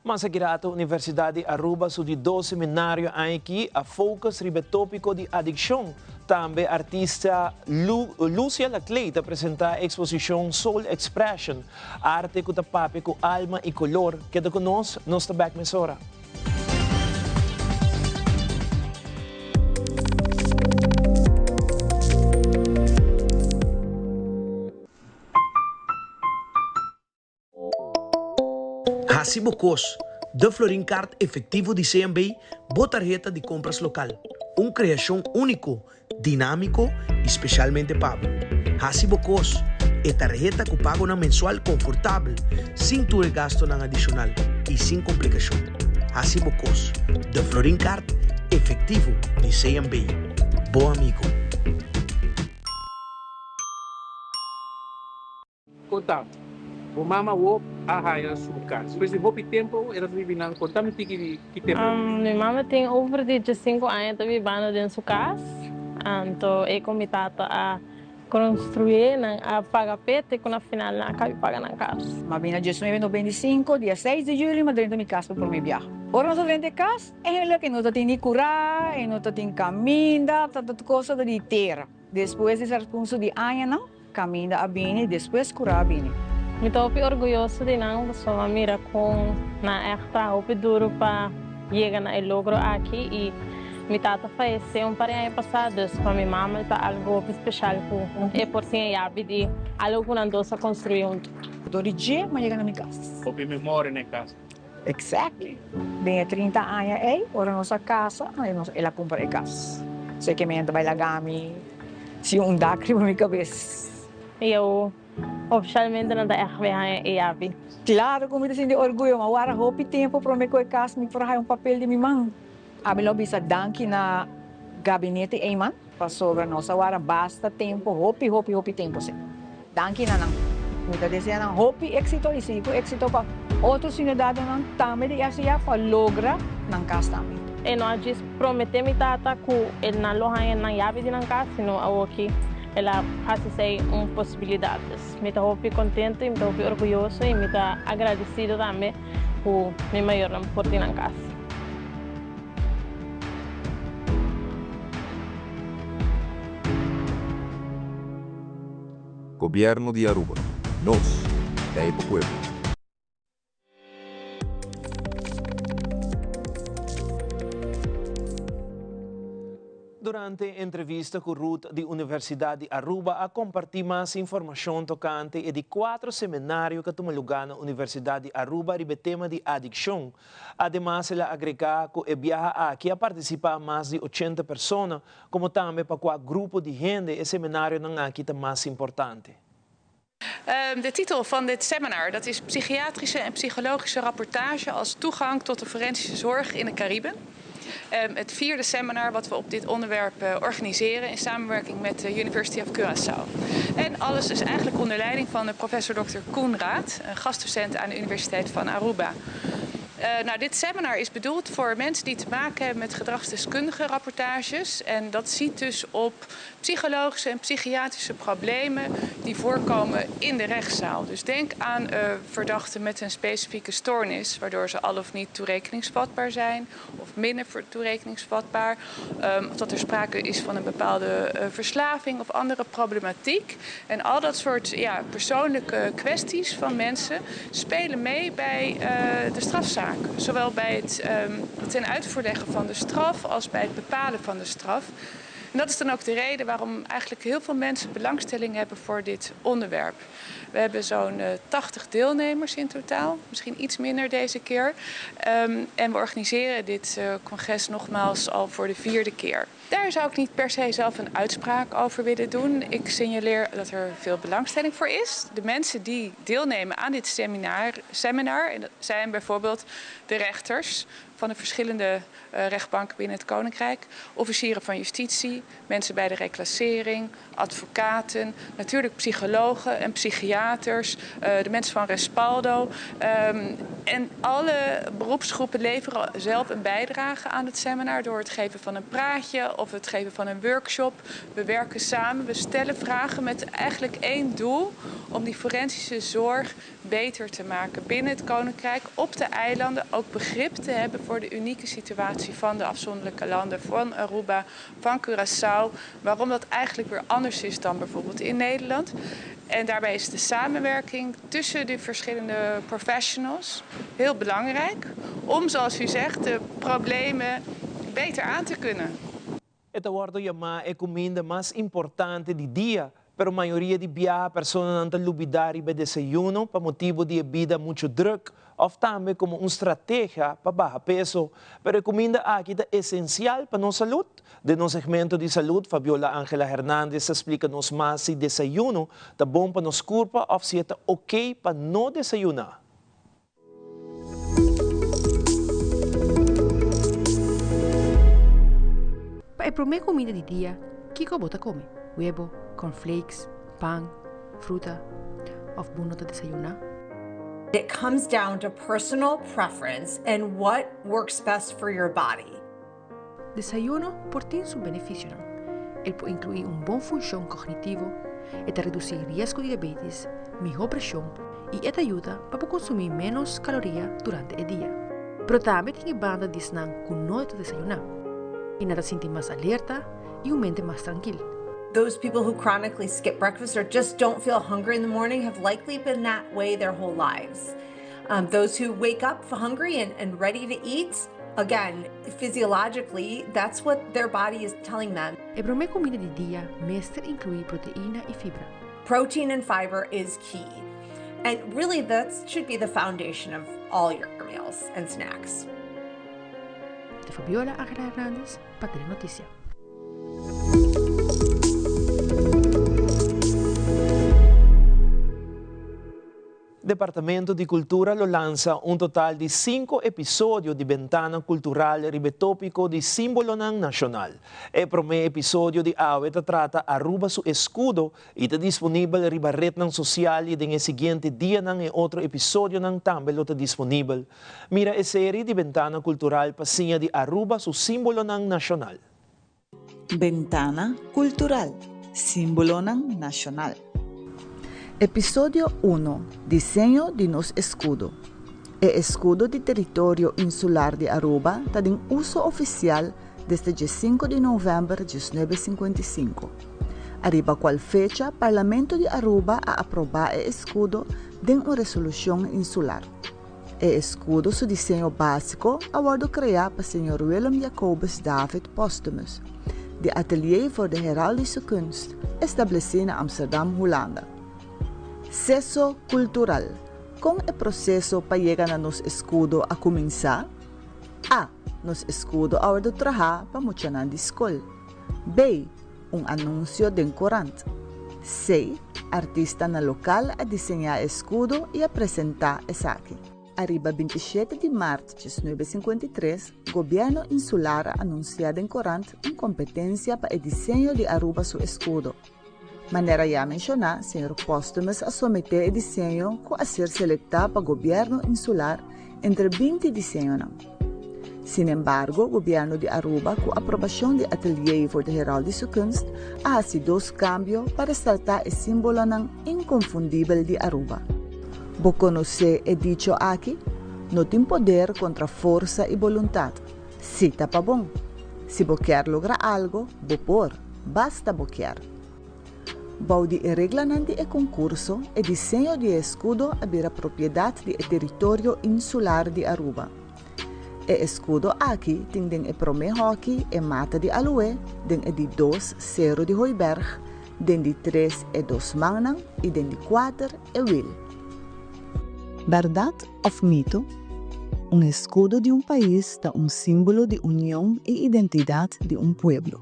Mas aki rato Universidad di Aruba su di dos seminario aña a focus riba e topico di adiccion. Tambe artista Lucia Laclé ta presenta e exposicion Soul Expression, arte cu ta papia cu alma y color. Keda cu nos, nos ta bek mesora. Hasi bo kos, De Florin Card Efectivo di CMB, bo tarheta di kompras lokal. Un kreashon úniko, dinámiko i spesialmente pa bo. Hasi bo kos, E tarheta ku pagonan mensual konfortabel, sin tur e gastunan adishonal i sin komplikashon. Hasi bo kos, De Florin Card Efectivo di CMB, bo amigo. Konta, Bo mama wou a haña su kas. Despues di hopi tempu e ta bibi nan. Konta mi tiki di ki tempu. Mi mama tin over di diesinku aña ta bibando den su kas. Anto e ku mi tata a konstruye, nan a paga p'e te ku na final nan a kabi paga nan kas. M'a bini na diesnuebe noventa i sinku, dia seis di juli m'a drenta mi kas pa prome biaha. Ora nos a drenta e kas, eindelijk e no ta tin ni kurá, e no ta tin kaminda, ta tur kos ta di tera. Despues di transcurso di añanan, caminda a bini, despues cura a bini. Mi ta hopi orguyoso di nan pasobra mi a mira con nan echt traha hopi duro pa yega na e logro aki y mi tata fayece un par di aña pasa dus pa mi mama ta algo hopi special cu e por tin e yabi di algo cu nan dos a construi hunto. Dor di dje mi a yega na mi cas. Hopi memoria na e cas. Exactly. Den e trinta aña ei, ora nos a casa, el a cumpra e cas. So e ke menta bai laga mi sin un dak riba mi cabes. I eu oficialmente no ta echt bay haña e yabi. Claro cu mi ta sinti orguyo, ma wara hopi tempo prome cu e cas mi por a haya un papel di mi man. Ami lo bisa danki na Gabinete Eman. Pasobra nos a wara basta tempo, hopi, hopi, hopi tempo si. Danki na nan. Mi ta desea nan hopi exito y sigui cu exito pa otro ciudadanonan tambe di RCA pa logra nan cas tambe. E no a djis promete mi tata cu e nan lo haña nan yabi di nan cas, sino awoki el a haci esey un posibilidad. Dus mi ta hopi contento y mi ta hopi orguyoso y mi ta agradecido tambe cu mi mayornan por tin nan cas. Gobierno di Aruba. Nos ta e pa pueblo. Durante entrevista cu Ruth di Universidad di Aruba a comparti mas informacion tocante e di cuatro seminario cu a tuma luga na Universidad di Aruba riba e tema di adiccion. Ademas el a agregá ku e biaha aki a partisipá mas di ochenta persona, komo tambe pa kua grupo di hende e seminarionan aki ta mas importante. De titel van dit seminar, dat is Psychiatrische en psychologische rapportage als toegang tot de forensische zorg in de Cariben. Het vierde seminar wat we op dit onderwerp eh, organiseren in samenwerking met de University of Curaçao. En alles is eigenlijk onder leiding van de professor Dr. Koen Raad, een gastdocent aan de Universiteit van Aruba. Nou, dit seminar is bedoeld voor mensen die te maken hebben met gedragsdeskundige rapportages. En dat ziet dus op psychologische en psychiatrische problemen die voorkomen in de rechtszaal. Dus denk aan verdachten met een specifieke stoornis, waardoor ze al of niet toerekeningsvatbaar zijn of minder toerekeningsvatbaar. Of dat er sprake is van een bepaalde verslaving of andere problematiek. En al dat soort, ja, persoonlijke kwesties van mensen spelen mee bij de strafzaak. Zowel bij het ten uitvoerleggen van de straf als bij het bepalen van de straf. En dat is dan ook de reden waarom eigenlijk heel veel mensen belangstelling hebben voor dit onderwerp. We hebben zo'n 80 deelnemers in totaal, misschien iets minder deze keer. En we organiseren dit congres nogmaals al voor de 4e keer. Daar zou ik niet per se zelf een uitspraak over willen doen. Ik signaleer dat er veel belangstelling voor is. De mensen die deelnemen aan dit seminar, en dat zijn bijvoorbeeld de rechters van de verschillende rechtbanken binnen het Koninkrijk, officieren van justitie, mensen bij de reclassering, advocaten, natuurlijk psychologen en psychiaters, de mensen van Respaldo. En alle beroepsgroepen leveren zelf een bijdrage aan het seminar door het geven van een praatje of het geven van een workshop. We werken samen, we stellen vragen met eigenlijk één doel: om die forensische zorg beter te maken binnen het Koninkrijk, op de eilanden, ook begrip te hebben voor de unieke situatie van de afzonderlijke landen, van Aruba, van Curaçao, waarom dat eigenlijk weer anders is dan bijvoorbeeld in Nederland. En daarbij is de samenwerking tussen de verschillende professionals heel belangrijk om, zoals u zegt, de problemen beter aan te kunnen. E ta wordo yama e cuminda mas importante di dia, pero mayoria di biaha personanan ta lubida riba desayuno pa motibo di e bida mucho druk of tambe como un strategia pa baha peso. Pero e cuminda aki ta esencial pa nos salud. Den nos segmento di salud, Fabiola Angela Hernandez ta splica nos mas si desayuno ta bon pa nos curpa of si e ta ok pa no desayuna. Pa e promé kuminda di dia, kiko bo ta kome? Webo, cornflakes, pan, fruta òf bo no ta desayuná? It comes down to personal preference and what works best for your body. Desayuno por tin su benefisionan. El por inkluí un bon funshon kognitivo, e ta redusí riesgo di diabetes, mihó preshon i e ta yuda pa bo konsumí ménos kaloria durante e dia. Pero tambe tin e banda di esnan ku no ta desayuná i nan ta sinti mas alerta i un mente mas trankil. Those people who chronically skip breakfast or just don't feel hungry in the morning have likely been that way their whole lives. Those who wake up hungry and, and ready to eat, again, physiologically, that's what their body is telling them. E promé kuminda di dia mester inkluí proteina i fibra. Protein and fiber is key. And really, that should be the foundation of all your meals and snacks. De Fabiola Angela Hernandez pa Telenoticia. Departamento di Cultura lo lansa un total di cinco episodio di Bentana Cultural riba e topico di simbolonan nacional. E prome episodio di awe ta trata Aruba su escudo y ta disponibel riba rednan social y den e siguiente dianan e otro episodionan tambe lo ta disponibel. Mira e serie di Bentana Cultural pa siña di Aruba su simbolonan nacional. Bentana Kultural, Símbolonan Nashonal. Episodio uno, Diseño di nos eskudo. E eskudo di teritorio insular di Aruba ta den uso ofisial desde dje sinku di novèmber 1955, ariba kual fecha Parlamento di Aruba a aprobá e eskudo den un resolushon insular. E eskudo su diseño básiko a wòrdu kreá pa señor Willem Jacobus David Posthumus, di Atelier voor de Heraldische Kunst, establesí na Amsterdam, Hulanda. Seso kultural, Kon e proseso pa yega na nos eskudo a kuminsá? A. Nos eskudo a wòrdu trahá pa muchanan di skol. B. Un anunsio den korant. C. Artistanan lokal a diseñá e eskudo i a presentá esaki. Ariba 27 di mart 1953, Gobièrnu Insular a anunsiá den korant un kompetensia pa e diseño di Aruba su eskudo. Manera ya menshoná, señor Posthumus a someté e diseño ku a ser selektá pa Gobièrnu Insular. entre 20 diseñonan. Sinembargo, Gobierno di Aruba cu aprobacion di Atelier voor de Heraldische Kunst a haci dos cambio pa resalta e simbolonan inconfundibel di Aruba. Bo conoce e dicho aki? No tin poder contra forsa y boluntad. Si ta pa bon. Si bo kier logra algo, bo por, basta bo kier. Bou di e reglanan di e concurso, e diseño di e escudo a bira propiedad di e teritorio insular di Aruba. E escudo aki tin den e prome hoki e mata di aloe, den e di dos Sero di Hooiberg, den di tres e dos mannan y den di cuater e wiel. Berdad of mito? Un escudo di un pais ta un simbolo di union y identidad di un pueblo.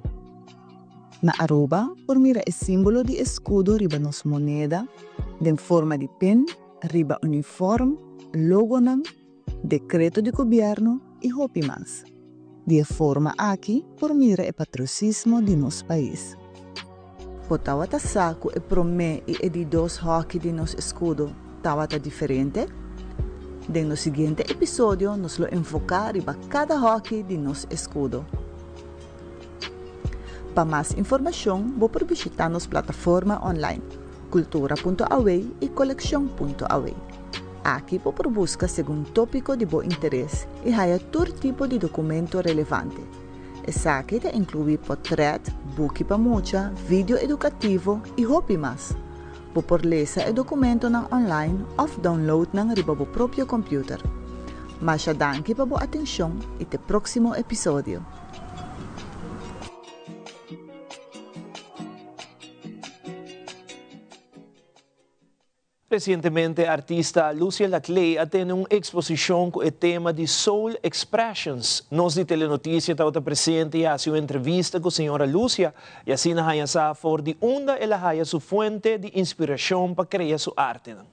Na Aruba por mira e simbolo di escudo riba nos moneda, den forma di pen, riba uniform, logonan, decreto di gobierno y hopi mas. Di e forma aki por mira e patriotismo di nos pais. Bo tawata sa cu e prome y e di dos hoki di nos escudo tawata diferente? Den nos siguiente episodio nos lo enfoca riba cada hoki di nos escudo. Pa mas informacion bo por bishita nos plataforma online cultura.aw y coleccion.aw. Aki bo por busca segun topico di bo interes y haya tur tipo di documento relevante. Esaki ta inclui potret, buki pa mucha, video educativo y hopi mas. Bo por lesa e documentonan online of download nan riba bo propio computer. Masha danki pa bo atencion y te proximo episodio. Resientemente artista Lucia Laclé a tene un eksposishon ku e tema di Soul Expressions. Nos di Telenoticia tabata presente i a hasi un entrevista ku señora Lucia i asina haña sa for di unda el a haya su fuente di inspirashon pa krea su artenan.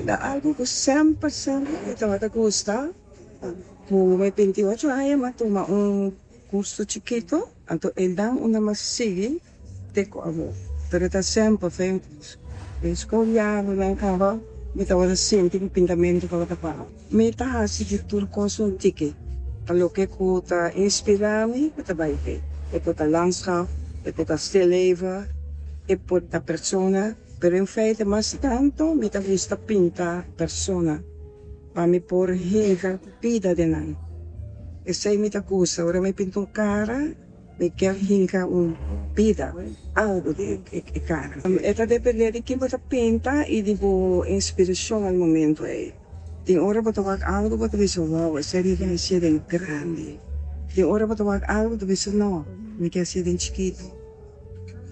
Ta algu ku semper semper mi tabata gusta. Ku mi 28 aña mi a tuma un kurso chikitu, anto einan unda mi a sigui te ku awor. Pero ta semper fe den skol yarunan kaba mi tabata sinti ku pintamentu tabata para. Mi ta hasi di tur kos un tiki pa loke ku ta inspirá mi mi ta bai fe. E por ta landschap, e por ta stilleven, e por ta persona, pero en feite mas tantu mi ta gusta pinta persona pa mi por hinka bida den nan. Esei mi ta gusta ora mi pinta un kara. Mi kier hinka un bida, algo di e kara. E ta depende di kin bo ta pinta y di bo inspiracion al momento ey. Tin ora bo ta wak algo bo ta bisa wow esey mi ke hacié den grandi. Tin ora bo ta wak algo bo ta bisa no mi ke hacié den chikito.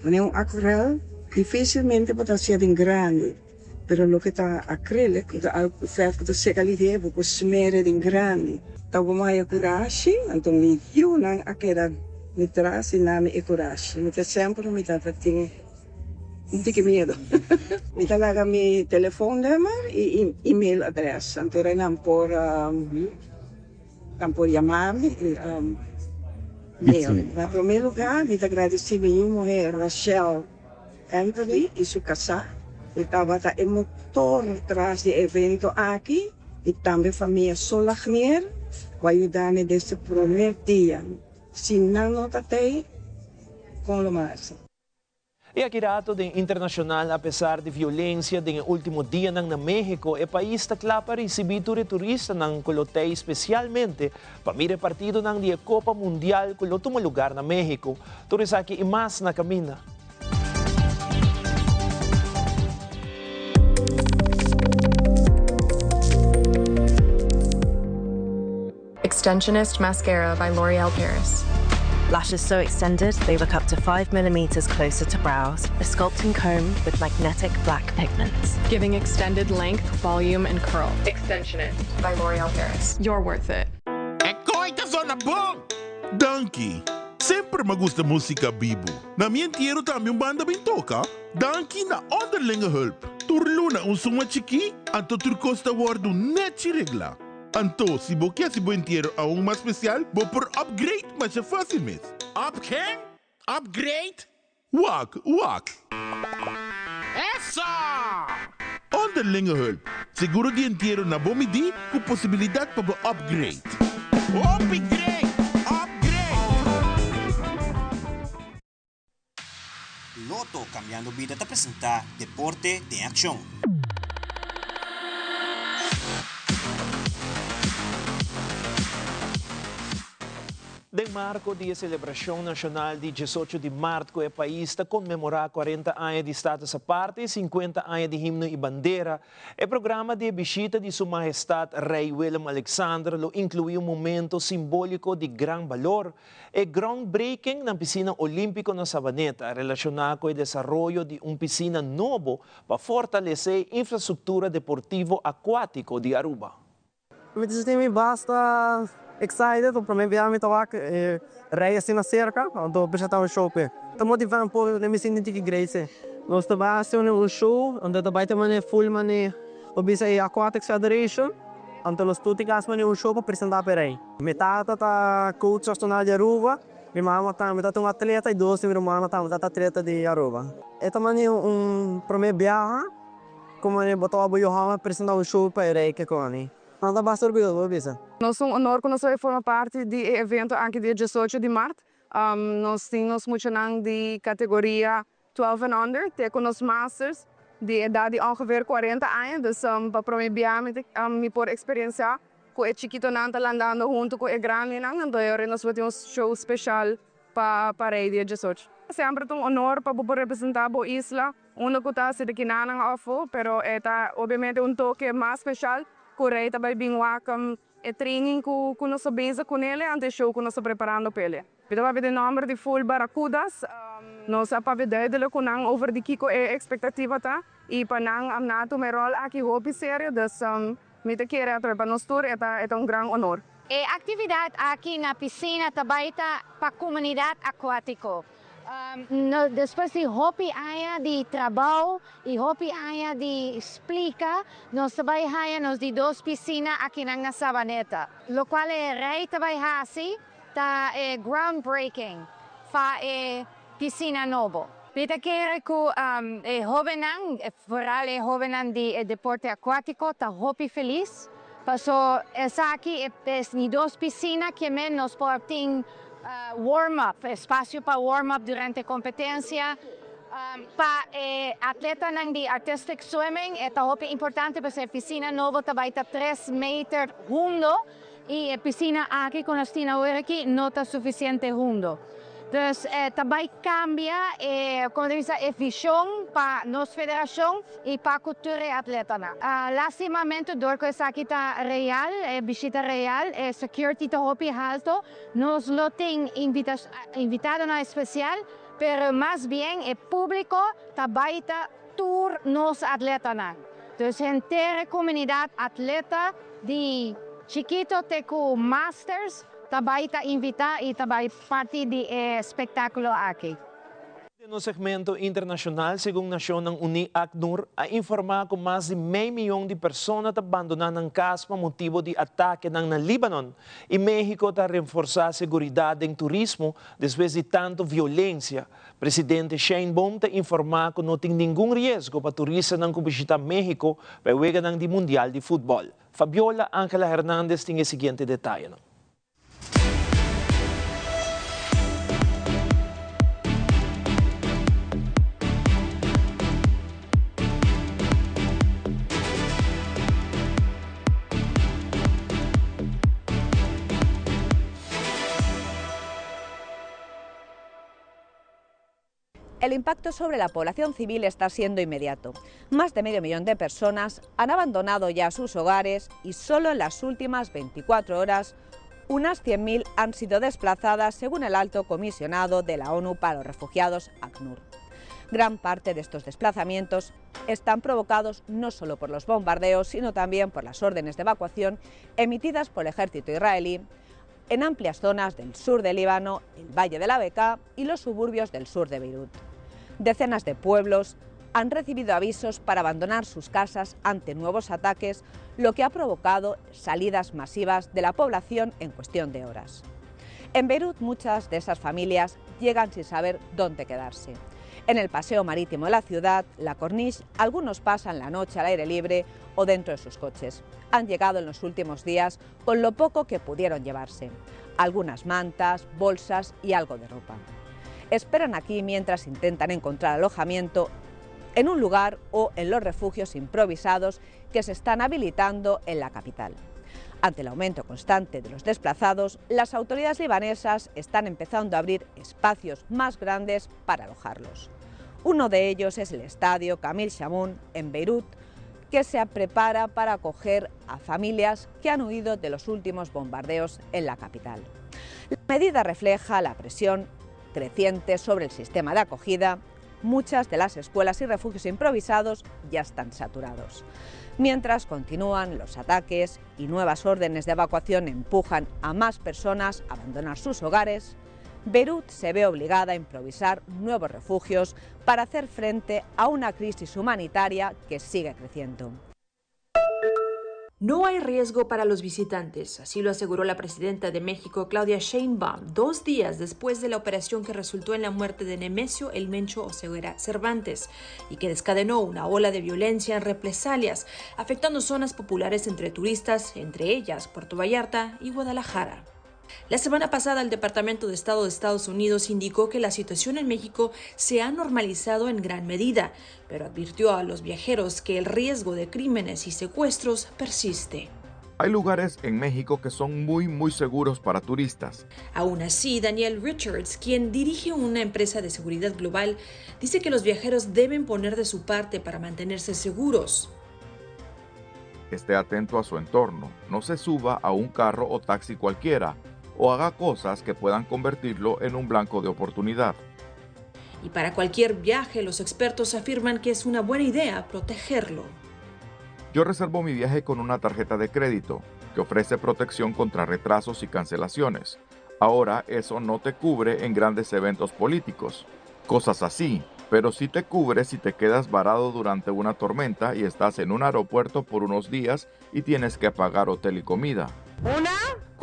Manera un aquarel dificilmente bo ta hacié den grandi. Pero loke ta acrylic, ku ta algu ku verf ku ta seka lihé, bo por smere den grandi. Ta bo maya kurashi, anto mi yunan a keda mi tras i nami e kurashi. Mi ta semper mi tata tin un tiki miedu. Mi ta laga mi telefonnummer i email adres, anto nan por Nan por yama mi i mail. Na promé lugá mi ta gradisí mi yu muhé Rachel Anthony i su kasá ku tabata e motor tras di e evento aki i tambe famia Solagnier ku a yuda mi desde promé dia. Si nan no ta tei, kon lo mas? I aki rato den internashonal apesar di violensia den e ultimo dianan na Mexico e pais ta kla pa risibí tur e turistanan ku lo tei spesialmente pa mira e partidonan di e Kopa Mundial ku lo tuma lugar na Mexico. Tur esaki i mas na kaminda. Extensionist Mascara by L'Oreal Paris. Lashes so extended they look up to 5 millimeters closer to brows. A sculpting comb with magnetic black pigments. Giving extended length, volume, and curl. Extensionist by L'Oreal Paris. You're worth it. E koi ta zona bon! Danki! Semper m'a gusta musica bibu. Na mi entiero tambe un banda bin toca. Danki na Onderlinge Hulp. Tur luna un suma chikí, anto tur kos ta wordu nechi reglá. Anto, si bo ke hasi bo entiero aun mas spesial, bo por upgrade masha fásil mes. Up ken? Upgrade? Wak, wak! Eso! Onderlinge Hulp. Seguro di entiero na bo midí ku posibilidat pa bo upgrade. Hopi great! Upgrade! Lotto Cambiando Bida ta presenta Deporte den Accion. Den marco di e celebracion nacional di diesocho di maart cu e pais ta conmemora cuarenta aña di Status Aparte y cincuenta aña di Himno y Bandera, e programa di e bishita di Su Mahestad Rey Willem Alexander lo inclui un momento simbolico di gran balor, E groundbreaking na Piscina Olimpico na Savaneta, relaciona cu e desaroyo di un piscina nobo pa fortalece infrastructura deportivo acuatico di Aruba. Mi ta sinti mi basta excited, pa prome bia mi ta wak e rey asina cerca, anto bisa ta un show p'e. Ta motiva un poco, mi sinti tiki great si. Nos ta bai haci un show, anto ta bai ta mane full mane, bo bisa e Aquatics Federation, anto nos tur tin haci mane un show pa presenta p'e rey. Mi tata ta coach nacional di Aruba, mi mama tambe ta un atleta y dos di mi rumannan tambe ta atleta di Aruba. E ta mane un prome biaha cu mane bo ta bo yu homber presenta un show pa e rey kekoni. Nan ta basta orguyoso bo bisa. Nos ta un honor cu nos ta bay forma parti di e evento aki dia diesocho di mart. Nos tin nos muchanan di categoria 12 and under te cu nos masters di edad di ongeveer 40 aña. Dus pa prome bia mi por experiencia cu e chikitonan ta landando hunto cu e grandinan. Anto e ora nos bo tin un show special pa Rey dia 18. Semper ta un honor pa bo por representa bo isla unda cu ta haci di kinanan afo, pero e ta obviamente un toke mas special cu Rey ta bay bin wak e training cu nos ta bezig cu nele anto e show cu nos ta preparando p'ele. Mi ta papia den nomber di full Barracudas. Nos a papia duidelijk cu nan over di kico e expectativa ta y pa nan a tuma e rol aki hopi serio, dus mi ta kere atrobe pa nos tur e ta e ta un gran honor. E actividad aki na piscina ta bay ta pa comunidad acuatico. Despues di hopi aña di trabou y hopi aña di splica, nos ta bay haya nos di dos piscina akinan na Savaneta. Locual e Rey ta bay haci ta e groundbreaking pa e piscina nobo. Mi ta kere cu e hobennan, vooral e hobennan di e deporte acuatico ta hopi feliz, paso esaki e ni dos piscina kiemen nos por tin warm up, espacio pa warm up durante competencia. Pa e atletanan di artistic swimming e ta hopi importante pasobra e piscina nobo ta bay ta tres meter hundo y e piscina aki cu nos tin awor aki no ta suficiente hundo. Dus ta bay cambia e, como ta bisa, e vision pa nos federacion y pa cu tur e atletanan. Lastimamente door cu esaki ta real, e bishita real, e security ta hopi halto, nos lo tin invitadonan especial, pero mas bien e publico ta bay ta tur nos atletanan. Dus henter e comunidad atleta di chikito te cu masters ta bay ta invita y ta bay parti di e spectaculo aki. Den nos segmento internashonal, segun Nashonnan Uní, ACNUR, a informá ku mas di mei miyon di persona ta bandoná nan kas pa motibu di atakenan na Líbanon i Méhiko ta reforsá seguridat den turismo despues di tantu violensia. Presidente Sheinbaum ta informá ku no tin ningun riesgo pa turistanan ku bishitá Méhiko pa e weganan di Mundial di Futbòl. Fabiola Angela Hernandez tin e siguiente detayenan. El impacto sobre la población civil está siendo inmediato. Más de medio millón de personas han abandonado ya sus hogares y solo en las últimas 24 horas unas 100.000 han sido desplazadas, según el alto comisionado de la ONU para los Refugiados, ACNUR. Gran parte de estos desplazamientos están provocados no solo por los bombardeos, sino también por las órdenes de evacuación emitidas por el ejército israelí en amplias zonas del sur del Líbano, el Valle de la Bekaa y los suburbios del sur de Beirut. Decenas de pueblos han recibido avisos para abandonar sus casas ante nuevos ataques, lo que ha provocado salidas masivas de la población en cuestión de horas. En Beirut muchas de esas familias llegan sin saber dónde quedarse. En el paseo marítimo de la ciudad, la Corniche, algunos pasan la noche al aire libre o dentro de sus coches. Han llegado en los últimos días con lo poco que pudieron llevarse, algunas mantas, bolsas y algo de ropa. Esperan aquí mientras intentan encontrar alojamiento en un lugar o en los refugios improvisados que se están habilitando en la capital. Ante el aumento constante de los desplazados, las autoridades libanesas están empezando a abrir espacios más grandes para alojarlos. Uno de ellos es el estadio Camille Chamoun en Beirut, que se prepara para acoger a familias que han huido de los últimos bombardeos en la capital. La medida refleja la presión creciente sobre el sistema de acogida. Muchas de las escuelas y refugios improvisados ya están saturados. Mientras continúan los ataques y nuevas órdenes de evacuación empujan a más personas a abandonar sus hogares, Beirut se ve obligada a improvisar nuevos refugios para hacer frente a una crisis humanitaria que sigue creciendo. No hay riesgo para los visitantes, así lo aseguró la presidenta de México, Claudia Sheinbaum, dos días después de la operación que resultó en la muerte de Nemesio El Mencho Oseguera Cervantes y que descadenó una ola de violencia en represalias, afectando zonas populares entre turistas, entre ellas Puerto Vallarta y Guadalajara. La semana pasada, el Departamento de Estado de Estados Unidos indicó que la situación en México se ha normalizado en gran medida, pero advirtió a los viajeros que el riesgo de crímenes y secuestros persiste. Hay lugares en México que son muy, muy seguros para turistas. Aún así, Daniel Richards, quien dirige una empresa de seguridad global, dice que los viajeros deben poner de su parte para mantenerse seguros. Esté atento a su entorno, no se suba a un carro o taxi cualquiera o haga cosas que puedan convertirlo en un blanco de oportunidad. Y para cualquier viaje, los expertos afirman que es una buena idea protegerlo. Yo reservo mi viaje con una tarjeta de crédito que ofrece protección contra retrasos y cancelaciones. Ahora eso no te cubre en grandes eventos políticos, cosas así, pero sí te cubre si te quedas varado durante una tormenta y estás en un aeropuerto por unos días y tienes que pagar hotel y comida. Una.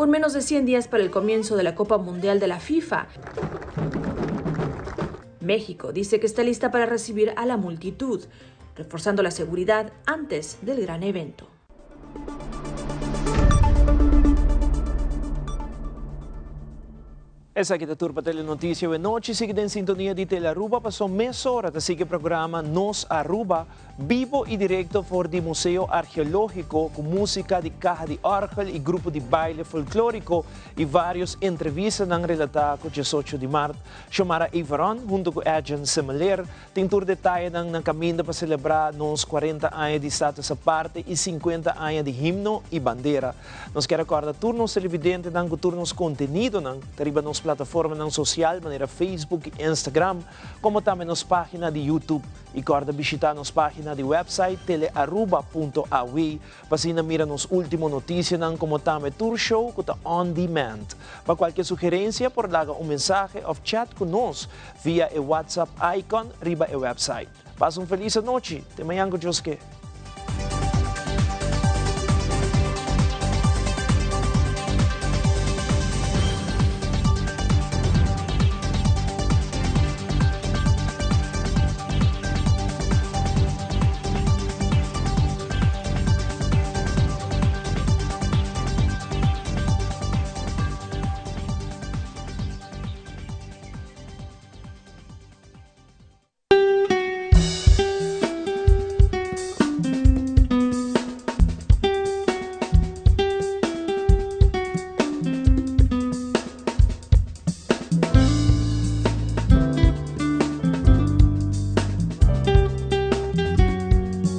Con menos de 100 días para el comienzo de la Copa Mundial de la FIFA. México dice que está lista para recibir a la multitud, reforzando la seguridad antes del gran evento. Esaki ta tur pa Telenoticia awe nochi. Sigui den sintonia di Telearuba paso mesora ta sigui programa Nos Aruba bibo y directo for di Museo Archeologico cu musica di caha di orgel y grupo di baile folklorico y varios entrevistanan relata cu diesocho di mart. Xiomara Everon hunto cu Edjean Semeleer tin tur detayenan na caminda pa celebra nos cuarenta aña di Status Aparte y cincuenta aña di Himno y Bandera. Nos kier a corda tur nos televidentenan cu tur nos contenidonan ta riba nos plataformanan social manera Facebook y Instagram, como tambe nos pagina di YouTube. Y corda bishita nos pagina di website telearuba punto aw pa asina mira nos ultimo noticianan como tambe tur show cu ta on demand. Pa cualkier sugerencia por laga un mensahe of chat cu nos via e WhatsApp icon riba e website. Pasa un feliz anochi. Te mañan cu Dios ke.